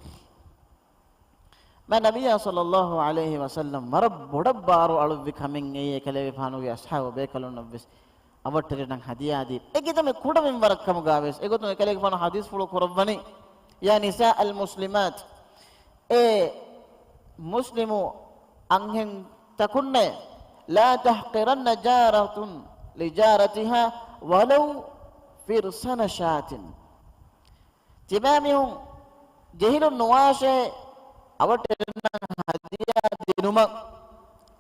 މާތް ނަބިއްޔާ ޞައްލައްލާހު ޢަލައިހި ވަސައްލަމް ވަރަށް ބޮޑަށް ބާރު އަޅުއްވި ކަމެއް އެއީ، އެކަލޭގެފާނުގެ އަޞްޙާބު ބޭކަލުންނަށްވެސް. އަވަށްޓެރިންނަށް ހަދިޔާދީ އެގިތަމެ ކުޑަމިން ވަރަށް ކަމުގާވެސް އެގޮތުން އެކަލޭގެފާނު ޙަދީޘްފުޅު ކުރައްވަނީ، يا نساء المسلمات، އޭ މުސްލިމު އަންހެންތަކުންނޭ، لا تحقرن جارة لجارتها ولو فرسن شاة. ތިބާމީހުން ޖެހިލުން ނުވާށޭ، އަވަށްޓެރިންނަށް ހަދިޔާ ދިނުމަށް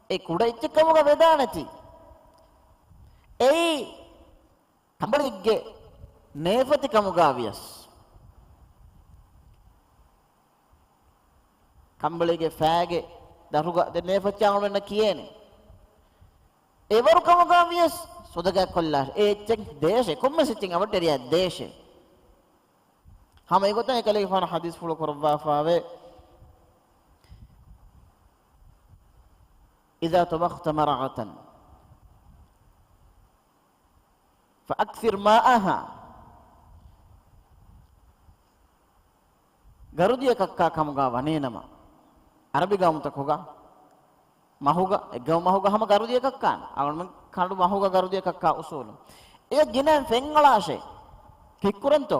އެ ކުޑަ އެއްޗެއް ކަމުގަ ވެދާނެތީ. އެއީ ކަނބަޅިގެ ނޭފަތި ކަމުގާ ވިޔަސް، ކަނބަޅިގެ ފައިގެ ދަށުގަ ދެ ނޭފަތި އަޅުގަނޑަށް ކިޔޭނެ. އެވަރު ކަމުގާ ވިޔަސް ސުދަގަ ކޮށްލާށޭ. އެ އެއްޗެއް ދޭށޭ، ކޮންމެސް އެއްޗެއް އަވަށްޓެރިޔާ ދޭށޭ. ހަމަ އެގޮތަށް އެކަލޭގެފާނު ޙަދީޘްފުޅު ކުރައްވާފާވޭ، إذا طبخت مرقة فأكثر ماءها. ގަރުދިޔަ ކައްކާ ކަމުގާ ވަނީނަމަ، އަރަބި ގައުމުތަކުގަ މަހުގަ، އެއްގައު މަހުގަ ހަމަ ގަރުދިޔަ ކައްކާނެ. އަޅުގަނޑުމެން ކަނޑު މަހުގަ ގަރުދިޔަ ކައްކާ އުސޫލު. އެ ގިނައިން ފެންއަޅާށޭ. ކިއްކުރަންތޯ؟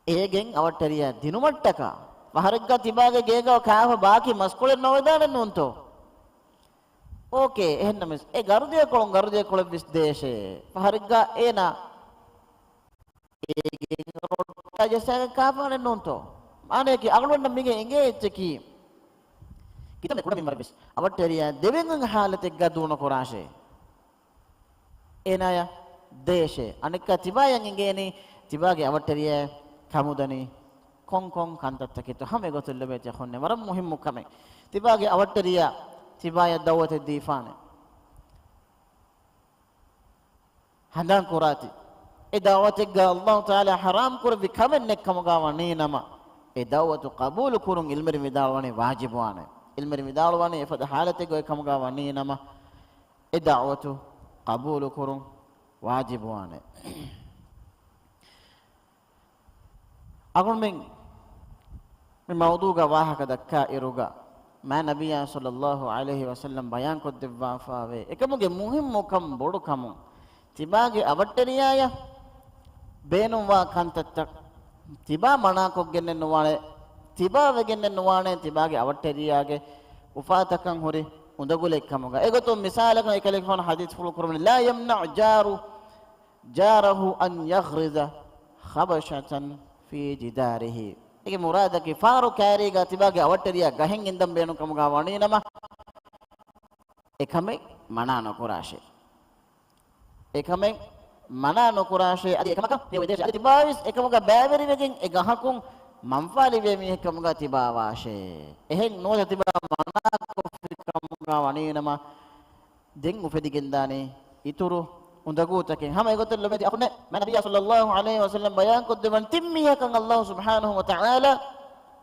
އޭގެން އަވަށްޓެރިޔާ ދިނުމަށްޓަކާ ފަހަރެއްގަ ތިބާގެ ގޭގަ ކާފަ ބާކީ މަސްކޮޅެއް ނޯވެދާނެ ނޫންތޯ؟ އޯކޭ، އެހެންނަމަވެސް އެ ގަރުދިޔަކޮޅުން ގަރުދިޔަކޮޅެއް ވެސް ދޭށޭ. ފަހަރެއްގަ އޭނާ އޭގެ ރޮއްޓާ ޖައްސާގެން ކާފާނެ ނޫންތޯ؟ މާނަޔަކީ އަޅުގަނޑަށް މިގެ އެނގޭ އެއްޗަކީ ކިތަންމެ ކުޑަ މިންވަރެއް ވެސް އަވަށްޓެރިޔާ ދެވެން ހާލަތެއްގަ ދޫނުކުރާށޭ. އޭނާޔަށް ދޭށޭ. އަނެއްކާ ތިބާޔަށް އެނގޭނީ ތިބާގެ އަވަށްޓެރިޔާ ކަމުދަނީ ކޮންކޮން ކަންތައްތަކެއްތޯ. ހަމަ އެގޮތުން ލޮބުވެތި އަޚުންނޭ، ވަރަށް މުހިއްމު ކަމެއް. ތިބާގެ އަވަށްޓެރިޔާ ތިބާޔަށް ދައުވަތެއް ދީފާނެ. ހަނދާން ކުރާތި، އެ ދައުވަތެއްގަ ﷲ ތަޢާލާ ޙަރާމް ކުރެއްވި ކަމެއް ނެތްކަމުގަ ވަނީ ނަމަ، އެ ދައުވަތު ޤަބޫލު ކުރުން ޢިލްމުވެރިން ވިދާޅުވަނީ ވާޖިބުވާނެ. ޢިލްމުވެރިން ވިދާޅުވަނީ އެފަދަ ޙާލަތެއްގަ އެކަމުގަ ވަނީ ނަމަ، އެ ދައުވަތު ޤަބޫލު ކުރުން ވާޖިބުވާނެ. އަޅުގަނޑުމެން މި މައުޟޫގަ ވާހަކަ ދައްކާ އިރުގަ، މާތް ނަބިއްޔާ ޞައްލައްލާހު ޢަލައިހި ވަސައްލަމް ބަޔާންކޮށްދެއްވާފާވޭ އެކަމުގެ މުހިއްމުކަން ބޮޑުކަމުން، ތިބާގެ އަވަށްޓެރިޔާޔަށް ބޭނުންވާ ކަންތައްތައް ތިބާ މަނާކޮށްގެންނެއް ނުވާނެ، ތިބާ ވެގެންނެއް ނުވާނެ، ތިބާގެ އަވަށްޓެރިޔާގެ އުފާތަކަށް ހުރި އުނދަގުލެއް ކަމުގަ. އެގޮތުން މިސާލަކަށް އެކަލޭގެފާނު ޙަދީޘްފުޅު ކުރައްވަނީ، لا يمنع جار جاره أن يغرز خبشة في جداره. އޭގެ މުރާދަކީ ފާރު ކައިރީގަ ތިބާގެ އަވަށްޓެރިޔާ ގަހެއް އިންދަން ބޭނުން ކަމުގަ ވަނީ ނަމަ، އެކަމެއް މަނާ ނުކުރާށޭ. އެކަމެއް މަނާ ނުކުރާށޭ. އަދި އެކަމަކަށް ހެޔޮ ދޭށޭ. އަދި ތިބާވެސް އެކަމުގަ ބައިވެރިވެގެން އެ ގަހަކުން މަންފާލިވޭ މީހެއް ކަމުގަ ތިބާވާށޭ. އެހެން ނުވަތަ ތިބާ މަނާކޮށްފި ކަމުގަ ވަނީ ނަމަ، ދެން އުފެދިގެންދާނީ އިތުރު އުނދަގޫތަކެއް. ހަމަ އެގޮތަށް ލޮބުވެތި އަޚުންނޭ، މާތް ނަބިއްޔާ ޞައްލައްލާހު ޢަލައިހި ވަސައްލަމް ބަޔާންކޮށްދެއްވަން ތިން މީހަކަށް ﷲ ސުބްޙާނަހު ވަތަޢާލާ،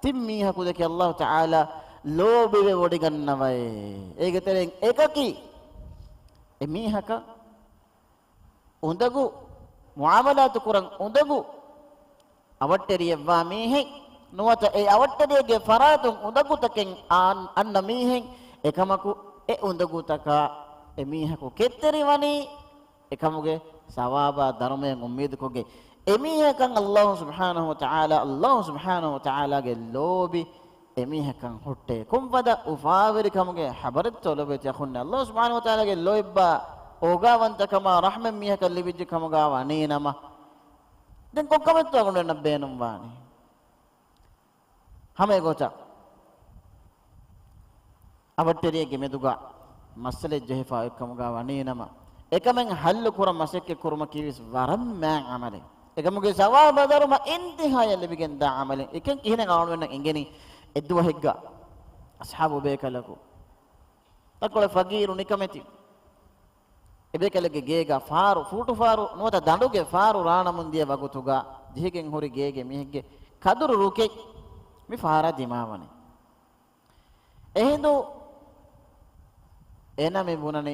ތިން މީހަކު ދެކެ ﷲ ތަޢާލާ ލޯބިވެވޮޑިގަންނަވައޭ. އޭގެ ތެރެއިން އެކަކީ އެ މީހަކަށް އުނދަގޫ މުޢާމަލާތު ކުރަން އުނދަގޫ އަވަށްޓެރިއެއްވާ މީހެއް ނުވަތަ އެ އަވަށްޓެރިއެއްގެ ފަރާތުން އުނދަގޫތަކެއް އާން-، އަންނަ މީހެއް. އެކަމަކު އެ އުނދަގޫތަކާ އެ މީހަކު ކެތްތެރިވަނީ އެކަމުގެ ސަވާބާ ދަރުމަޔަށް އުއްމީދުކޮށްގެން. އެމީހަކަށް ﷲ ސުބްޙާނަހު ވަތަޢާލާ، ﷲ ސުބްޙާނަހު ވަތަޢާލާގެ ލޯބި އެމީހަކަށް ހުއްޓޭ. ކޮންފަދަ އުފާވެރިކަމުގެ ޚަބަރެއްތޯ ލޮބުވެތި އަޚުންނޭ. ﷲ ސުބްޙާނަހު ވަތަޢާލާގެ ލޯތްބާ އޯގާވަންތަކަމާ ރަޙްމަތް މީހަކަށް ލިބިއްޖެ ކަމުގަ ވަނީ ނަމަ، ދެން ކޮން ކަމެއްތޯ އަޅުގަނޑުމެންނަށް ބޭނުންވާނީ؟ ހަމަ އެގޮތަށް އަވަށްޓެރިއެއްގެ މެދުގަ މައްސަލައެއް ޖެހިފަ އޮތްކަމުގަ ވަނީ ނަމަ، އެކަމެއް ޙައްލު ކުރަން މަސައްކަތް ކުރުމަކީ ވެސް ވަރަށް މާތް ޢަމަލެއް. އެކަމުގެ ސަވާބާ ދަރުމަ އިންތިހާޔަށް ލިބިގެންދާ ޢަމަލެއް. އެކަން ކިހިނެއް އަޅުގަނޑުމެންނަށް އެނގެނީ؟ އެއްދުވަހެއްގަ އަޞްޙާބު ބޭކަލަކު ތަކޮޅެއް ފަގީރު ނިކަމެތި އެބޭކަލެއްގެ ގޭގަ ފާރު، ފޫޓު ފާރު ނުވަތަ ދަނޑުގެ ފާރު ރާނަމުން ދިޔަ ވަގުތުގަ ޖެހިގެން ހުރި ގޭގެ މީހެއްގެ ކަދުރު ރުކެއް މި ފާރާ ދިމާވަނީ. އެހިނދު އޭނާ މި ބުނަނީ،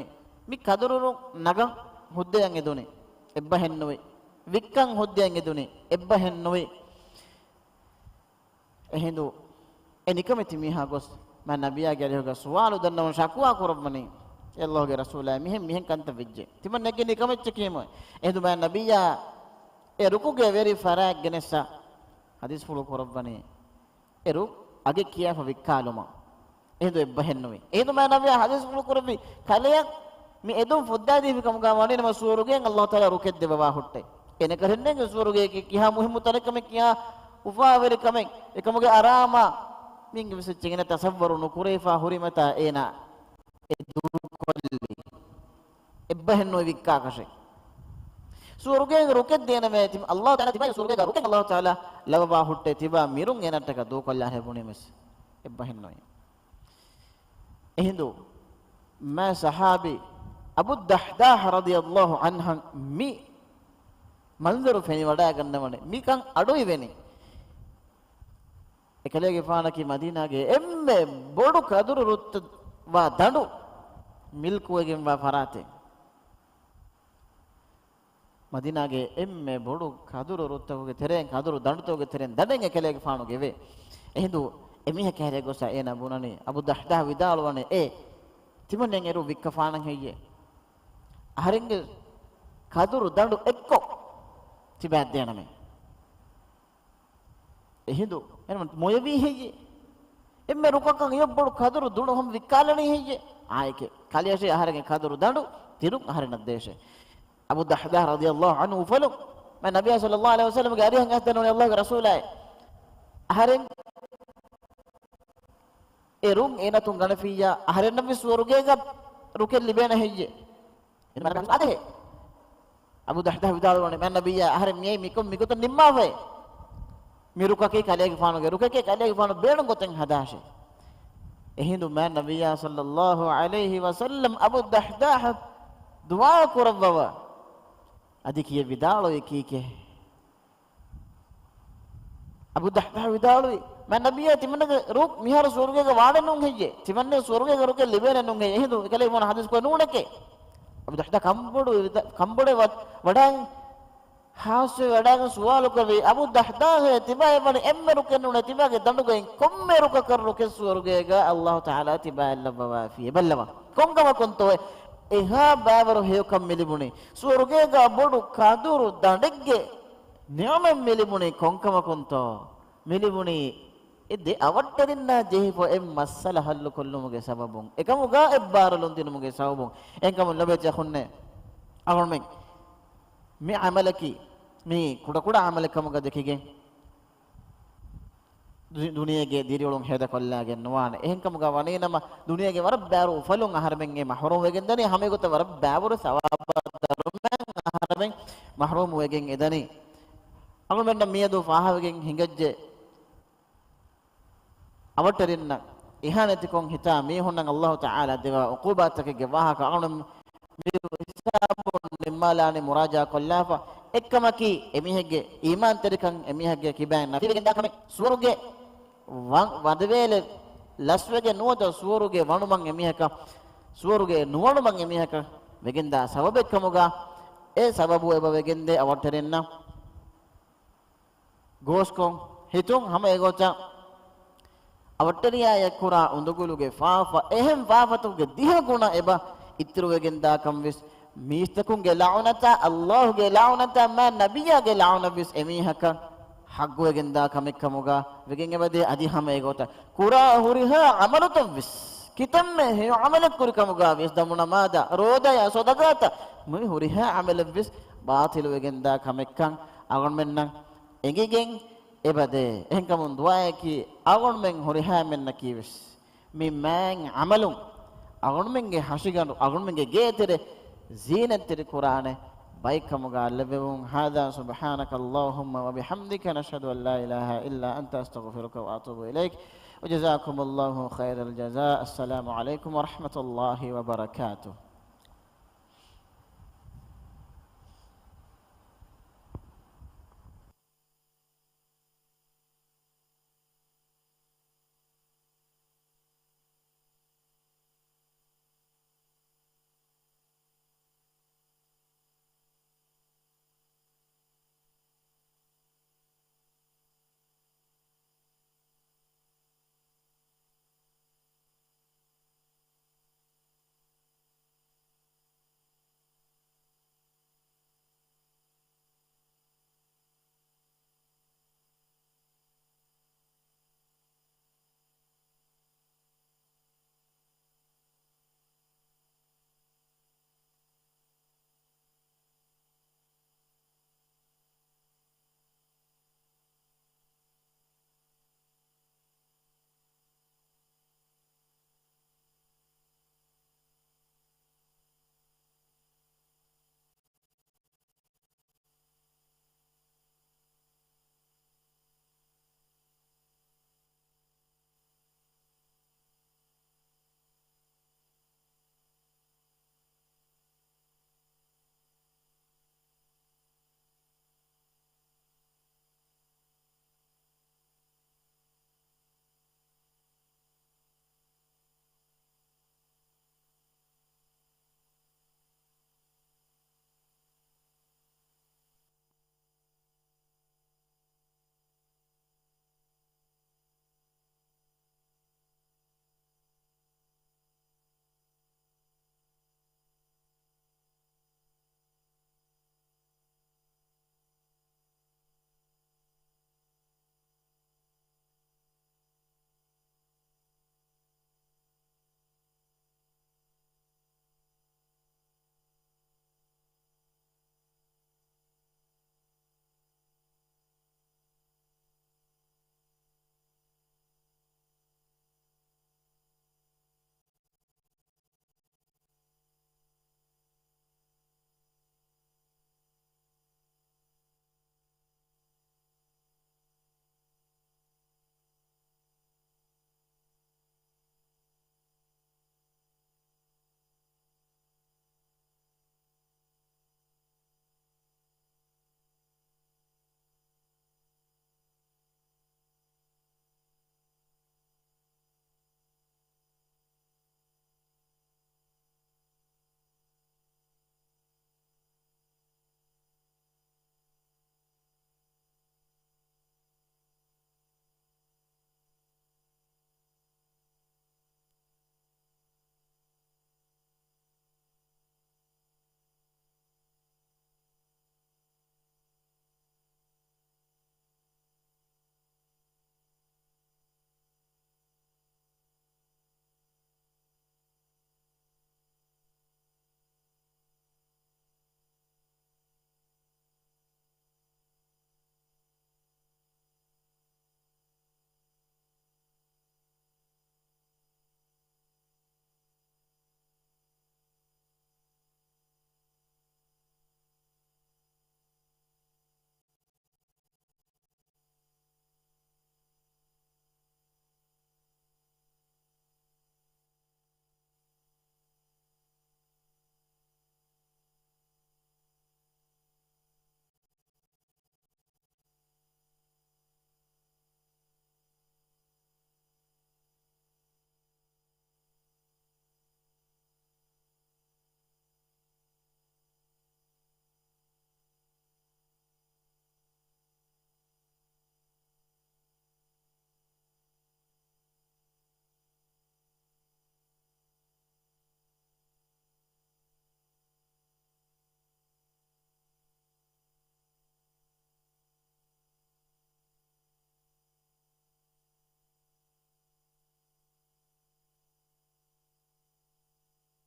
މި ކަދުރު ރުއް ނަގަން ހުއްދަޔަށް އެދުނީ އެއްބަހެއްނުވޭ، ވިއްކަން ހުއްދަޔަށް އެދުނީ އެއްބަހެއްނުވޭ. އެހިނދު އެ ނިކަމެތި މީހާ ގޮސް މާތް ނަބިއްޔާގެ އަރިހުގަ ސުވާލު ދަންނަވަން ޝަކުވާ ކުރައްވަނީ، އެ ﷲގެ ރަސޫލާ މިހެން މިހެން ކަންތައް ވެއްޖެ. ތިމަން ނެގެނީ ކަމެއްޗަކީމު. އެހިނދު މާތް ނަބިއްޔާ އެ ރުކުގެ ވެރި ފަރާތް ގެނެއްސަ ޙަދީޘްފުޅު ކުރައްވަނީ. އެ ރުއް އަގެއް ކިޔާފަ ވިއްކާލުމަށް. އެހިނދު އެއްބަހެއްނުވި. އެހިނދު މާތް ނަބިއްޔާ ޙަދީޘްފުޅު ކުރެއްވި ކަލެއަށް މި އެދުން ފުއްދާދީފި ކަމުގަ ވަނީނަމަ ސުވަރުގެއިން ﷲ ތަޢާލާ ރުކެއް ދެއްވަވާ ހުއްޓޭ. އޭނަ ކަރެންނޭނގެ ސުވަރުގެއަކީ ކިހާ މުހިއްމު ތަނެއް ކަމެއް، ކިހާ އުފާވެރި ކަމެއް، އެކަމުގެ އަރާމާ މީންގެ ވެސް އެއްޗެއް އޭނަ ތަޞައްވަރު ނުކުރެވިފަ ހުރިމަތާ އޭނަ އެ ދޫކޮށްލީ. އެއްބަހެއްނުވި ވިއްކާކަށެއް. ސުވަރުގޭގެ ރުކެއް ދޭނަމޭ ތި-، ﷲ ތަޢާލާ ތިބާ ސުވަރުގޭގަ ރުކެއް ﷲ ތަޢާލާ ލަވަވާ ހުއްޓޭ ތިބާ މިރުން އޭނައަށްޓަކާ ދޫކޮށްލާނެ ބުނީމެސް އެއްބަހެއްނުވި. އެހިނދު މާތް ޞަޙާބީ އަބޫ ދަޙްދާޙް ރަޟިޔަﷲ ޢަންހަށް މި މަންޒަރު ފެނިވަޑައިގަންނަވަނީ. މިކަން އަޑުއިވެނީ. އެކަލޭގެފާނަކީ މަދީނާގެ އެންމެ ބޮޑު ކަދުރު ރުއްތައްވާ ދަނޑު މިލްކުވެގެންވާ ފަރާތެއް. މަދީނާގެ އެންމެ ބޮޑު ކަދުރު ރުއްތަކުގެ ތެރެއިން، ކަދުރު ދަނޑުތަކުގެ ތެރެއިން ދަނޑެއް އެކަލޭގެފާނުގެވޭ. އެހިނދު އެމީހަކާ ހެރޭ ގޮސް އޭނާ ބުނަނީ، އަބޫ ދަޙްދާޙް ވިދާޅުވަނީ، އޭ، ތިމަންނެން އެރު ވިއްކަފާނަން ހެއްޔޭ؟ އަހަރެންގެ ކަދުރު ދަނޑު އެއްކޮށް ތިބާ ދޭނަމޭ. އެހިނދު އެންމެ މޮޔަވީ ހެއްޔޭ؟ އެންމެ ރުކަކަށް އެޔޮ ބޮޑު ކަދުރު ދަނޑު ހަމަ ވިއްކާލަނީ ހެއްޔޭ؟ އާއެކޭ. ކަލޭށޭ އަހަރެންގެ ކަދުރު ދަނޑު ތިރުން އަހަރެންނަށް ދޭށޭ. އަބޫ ދަޙްދާޙް ރަޟިޔަﷲ ޢަންހު އުފަލުން މާތް ނަބިއްޔާ ޞައްލަﷲ ޢަލައިހި ވަސައްލަމްގެ އަރިހަށް އައިސް ދެންނެވި ﷲގެ ރަސޫލާއޭ. އަހަރެން އެ ރުން އޭނައަތުން ގަނެފިއްޔާ އަހަރެންނަށްވެސް ސުވަރުގޭގަ ރުކެއް ލިބޭނެ ހެއްޔޭ؟ އެންމެ އާދެހޭ. އަބޫ ދަޙްދާޙް ވިދާޅުވަނީ، މާތް ނަބިއްޔާ އަހަރެން މިއައީ މިކޮން މިގޮތަށް ނިންމާފައޭ. މި ރުކަކީ ކަލޭގެފާނުގެ ރުކެކޭ، ކަލޭގެފާނު ބޭނުން ގޮތެއް ހަދާށޭ. އެހިނދު މާތް ނަބިއްޔާ ޞައްލަﷲ ޢަލައިހި ވަސައްލަމް އަބޫ ދަޙްދާޙް ދުޢާ ކުރައްވަވާ. އަދި ކިޔެ ވިދާޅުވީ ކީކޭ؟ އަބޫ ދަޙްދާޙް ވިދާޅުވި، މާތް ނަބިއްޔާ ތިމަންނަގެ ރުކް މިހާރު ސުވަރުގޭގަ ވާނެ ނޫން ހެއްޔޭ؟ ތިމަންނަ ސުވަރުގޭގެ ރުކެއް ލިބޭނެ ނޫން ހެއްޔޭ؟ އެހިނދު އެކަލޭގެފާނު ޙަދީޘް ކުރެއްވީ ނޫނެކޭ. އަބޫ ދަޙްދާޙް ކަނބޮޑު ވިދާ-، ކަނބޮޑެއް ވަ-، ވަޑައިގެން ހާސްވެ ވަޑައިގެން ސުވާލު ކުރެއްވީ، އަބޫ ދަޙްދާޙް ތިބާ އެވަނީ އެންމެ ރުކެއް ނޫނޭ، ތިބާގެ ދަނޑުގައި ކޮންމެ ރުކަކަށް ރުކެއް ސުވަރުގޭގަ ﷲ ތަޢާލާ ތިބާއަށް ލައްވަވާފި. އެބައްލަވާ. ކޮންކަމަކުންތޯއޭ އެހާ ބައިވަރު ހެޔޮކަން މިލިބުނީ؟ ސުވަރުގޭގަ ބޮޑު ކަދުރު ދަނޑެއްގެ ނިޢުމަތް މިލިބުނީ ކޮންކަމަކުންތޯ؟ މިލިބުނީ އެ ދެ އަވަށްޓެރިންނާ ޖެހިފަ އެއް މައްސަލަ ޙައްލު ކޮށްލުމުގެ ސަބަބުން، އެކަމުގަ އެއްބާރުލުން ދިނުމުގެ ސަބަބުން. އެހެންކަމުން ލޮބުވެތި އަޚުންނޭ، އަޅުމެން މި ޢަމަލަކީ މީ ކުޑަކުޑަ ޢަމަލެއް ކަމުގަ ދެކިގެން، ދު-، ދުނިޔޭގެ ދިރިއުޅުން ހޭދަކޮށްލާގެން ނުވާނެ. އެހެންކަމުގަ ވަނީނަމަ، ދުނިޔޭގެ ވަރަށް ބާރު އުފަލުން އަހަރެމެން އެ މަޙްރޫމް ވެގެން ދަނީ، ހަމައެގޮތަށް ވަރަށް ބާވަރު ސަވާބާ ދަރުމައިން އަހަރެމެން މަޙްރޫމް ވެގެން އެދަނީ. އަޅުމެންނަށް މިއަދު ފާހަގަވެގެން ހިނގައްޖެ، އަވަށްޓެރިންނަށް އިހާނެތިކޮށް ހިތާ މީހުންނަށް ﷲ ތަޢާލާ ދެވާ ޢުޤޫބާތަކެއްގެ ވާހަކަ އަޅުން މި ހިސާބުން ނިންމާލާނީ މުރާޖާ ކޮށްލާފަ. އެއްކަމަކީ، އެމީހެއްގެ އީމާންތެރިކަން އެމީހެއްގެ ކިބައިން ނަފީވެގެންދާ ކަމެއް. ސުވަރުގެ ވަ-، ވަދެވޭލެއް ލަސްވެގެން ނުވަތަ ސުވަރުގެ ވަނުމަށް އެމީހަކަށް، ސުވަރުގެ ނުވަނުމަށް އެމީހަކަށް ވެގެންދާ ސަބަބެއްކަމުގަ، އެ ސަބަބު އެބަ ވެގެންދޭ އަވަށްޓެރިންނަށް. ގޯސްކޮށް ހިތުން ހަމަ އެގޮތަށް އަވަށްޓެރިޔާއަށް ކުރާ އުނދަގުލުގެ ފާފަ، އެހެން ފާފަތަކުގެ ދިހަ ގުނަ އެބަ އިތުރުވެގެންދާކަން ވެސް، މީސްތަކުންގެ ލަޢުނަތާ، ﷲގެ ލަޢުނަތާ، މާތް ނަބިއްޔާގެ ލަޢުނަތް ވެސް އެމީހަކަށް ޙައްޤުވެގެންދާ ކަމެއްކަމުގަ ވެގެން އެބަދޭ. އަދި ހަމަ އެގޮތަށް ކުރާ ހުރިހާ ޢަމަލުތައް ވެސް، ކިތަންމެ ހެޔޮ ޢަމަލެއް ކުރިކަމުގަ ވިޔަސް، ދަމުނަމާދާ، ރޯދަޔާ، ޞަދަޤާތައް، މި ހުރިހާ ޢަމަލެއް ވެސް ބާޠިލުވެގެންދާ ކަމެއްކަން އަޅުގަނޑުމެންނަށް އެނގިގެން އެބަދޭ. އެހެންކަމުން ދުޢާއަކީ އަޅުގަނޑުމެން ހުރިހާމެންނަކީ ވެސް މި މާތް ޢަމަލުން އަޅުގަނޑުމެންގެ ހަށިގަނޑު، އަޅުގަނޑުމެންގެ ގޭތެރެ ޒީނަތްތެރި ކުރާނެ ބައެއްކަމުގަ ލެއްވެވުން. هذا سبحانك اللهم وبحمدك، نشهد أن لا إله إلا أنت، أستغفرك وأتوب إليك. وجزاكم الله خير الجزاء. السلام عليكم ورحمة الله وبركاته.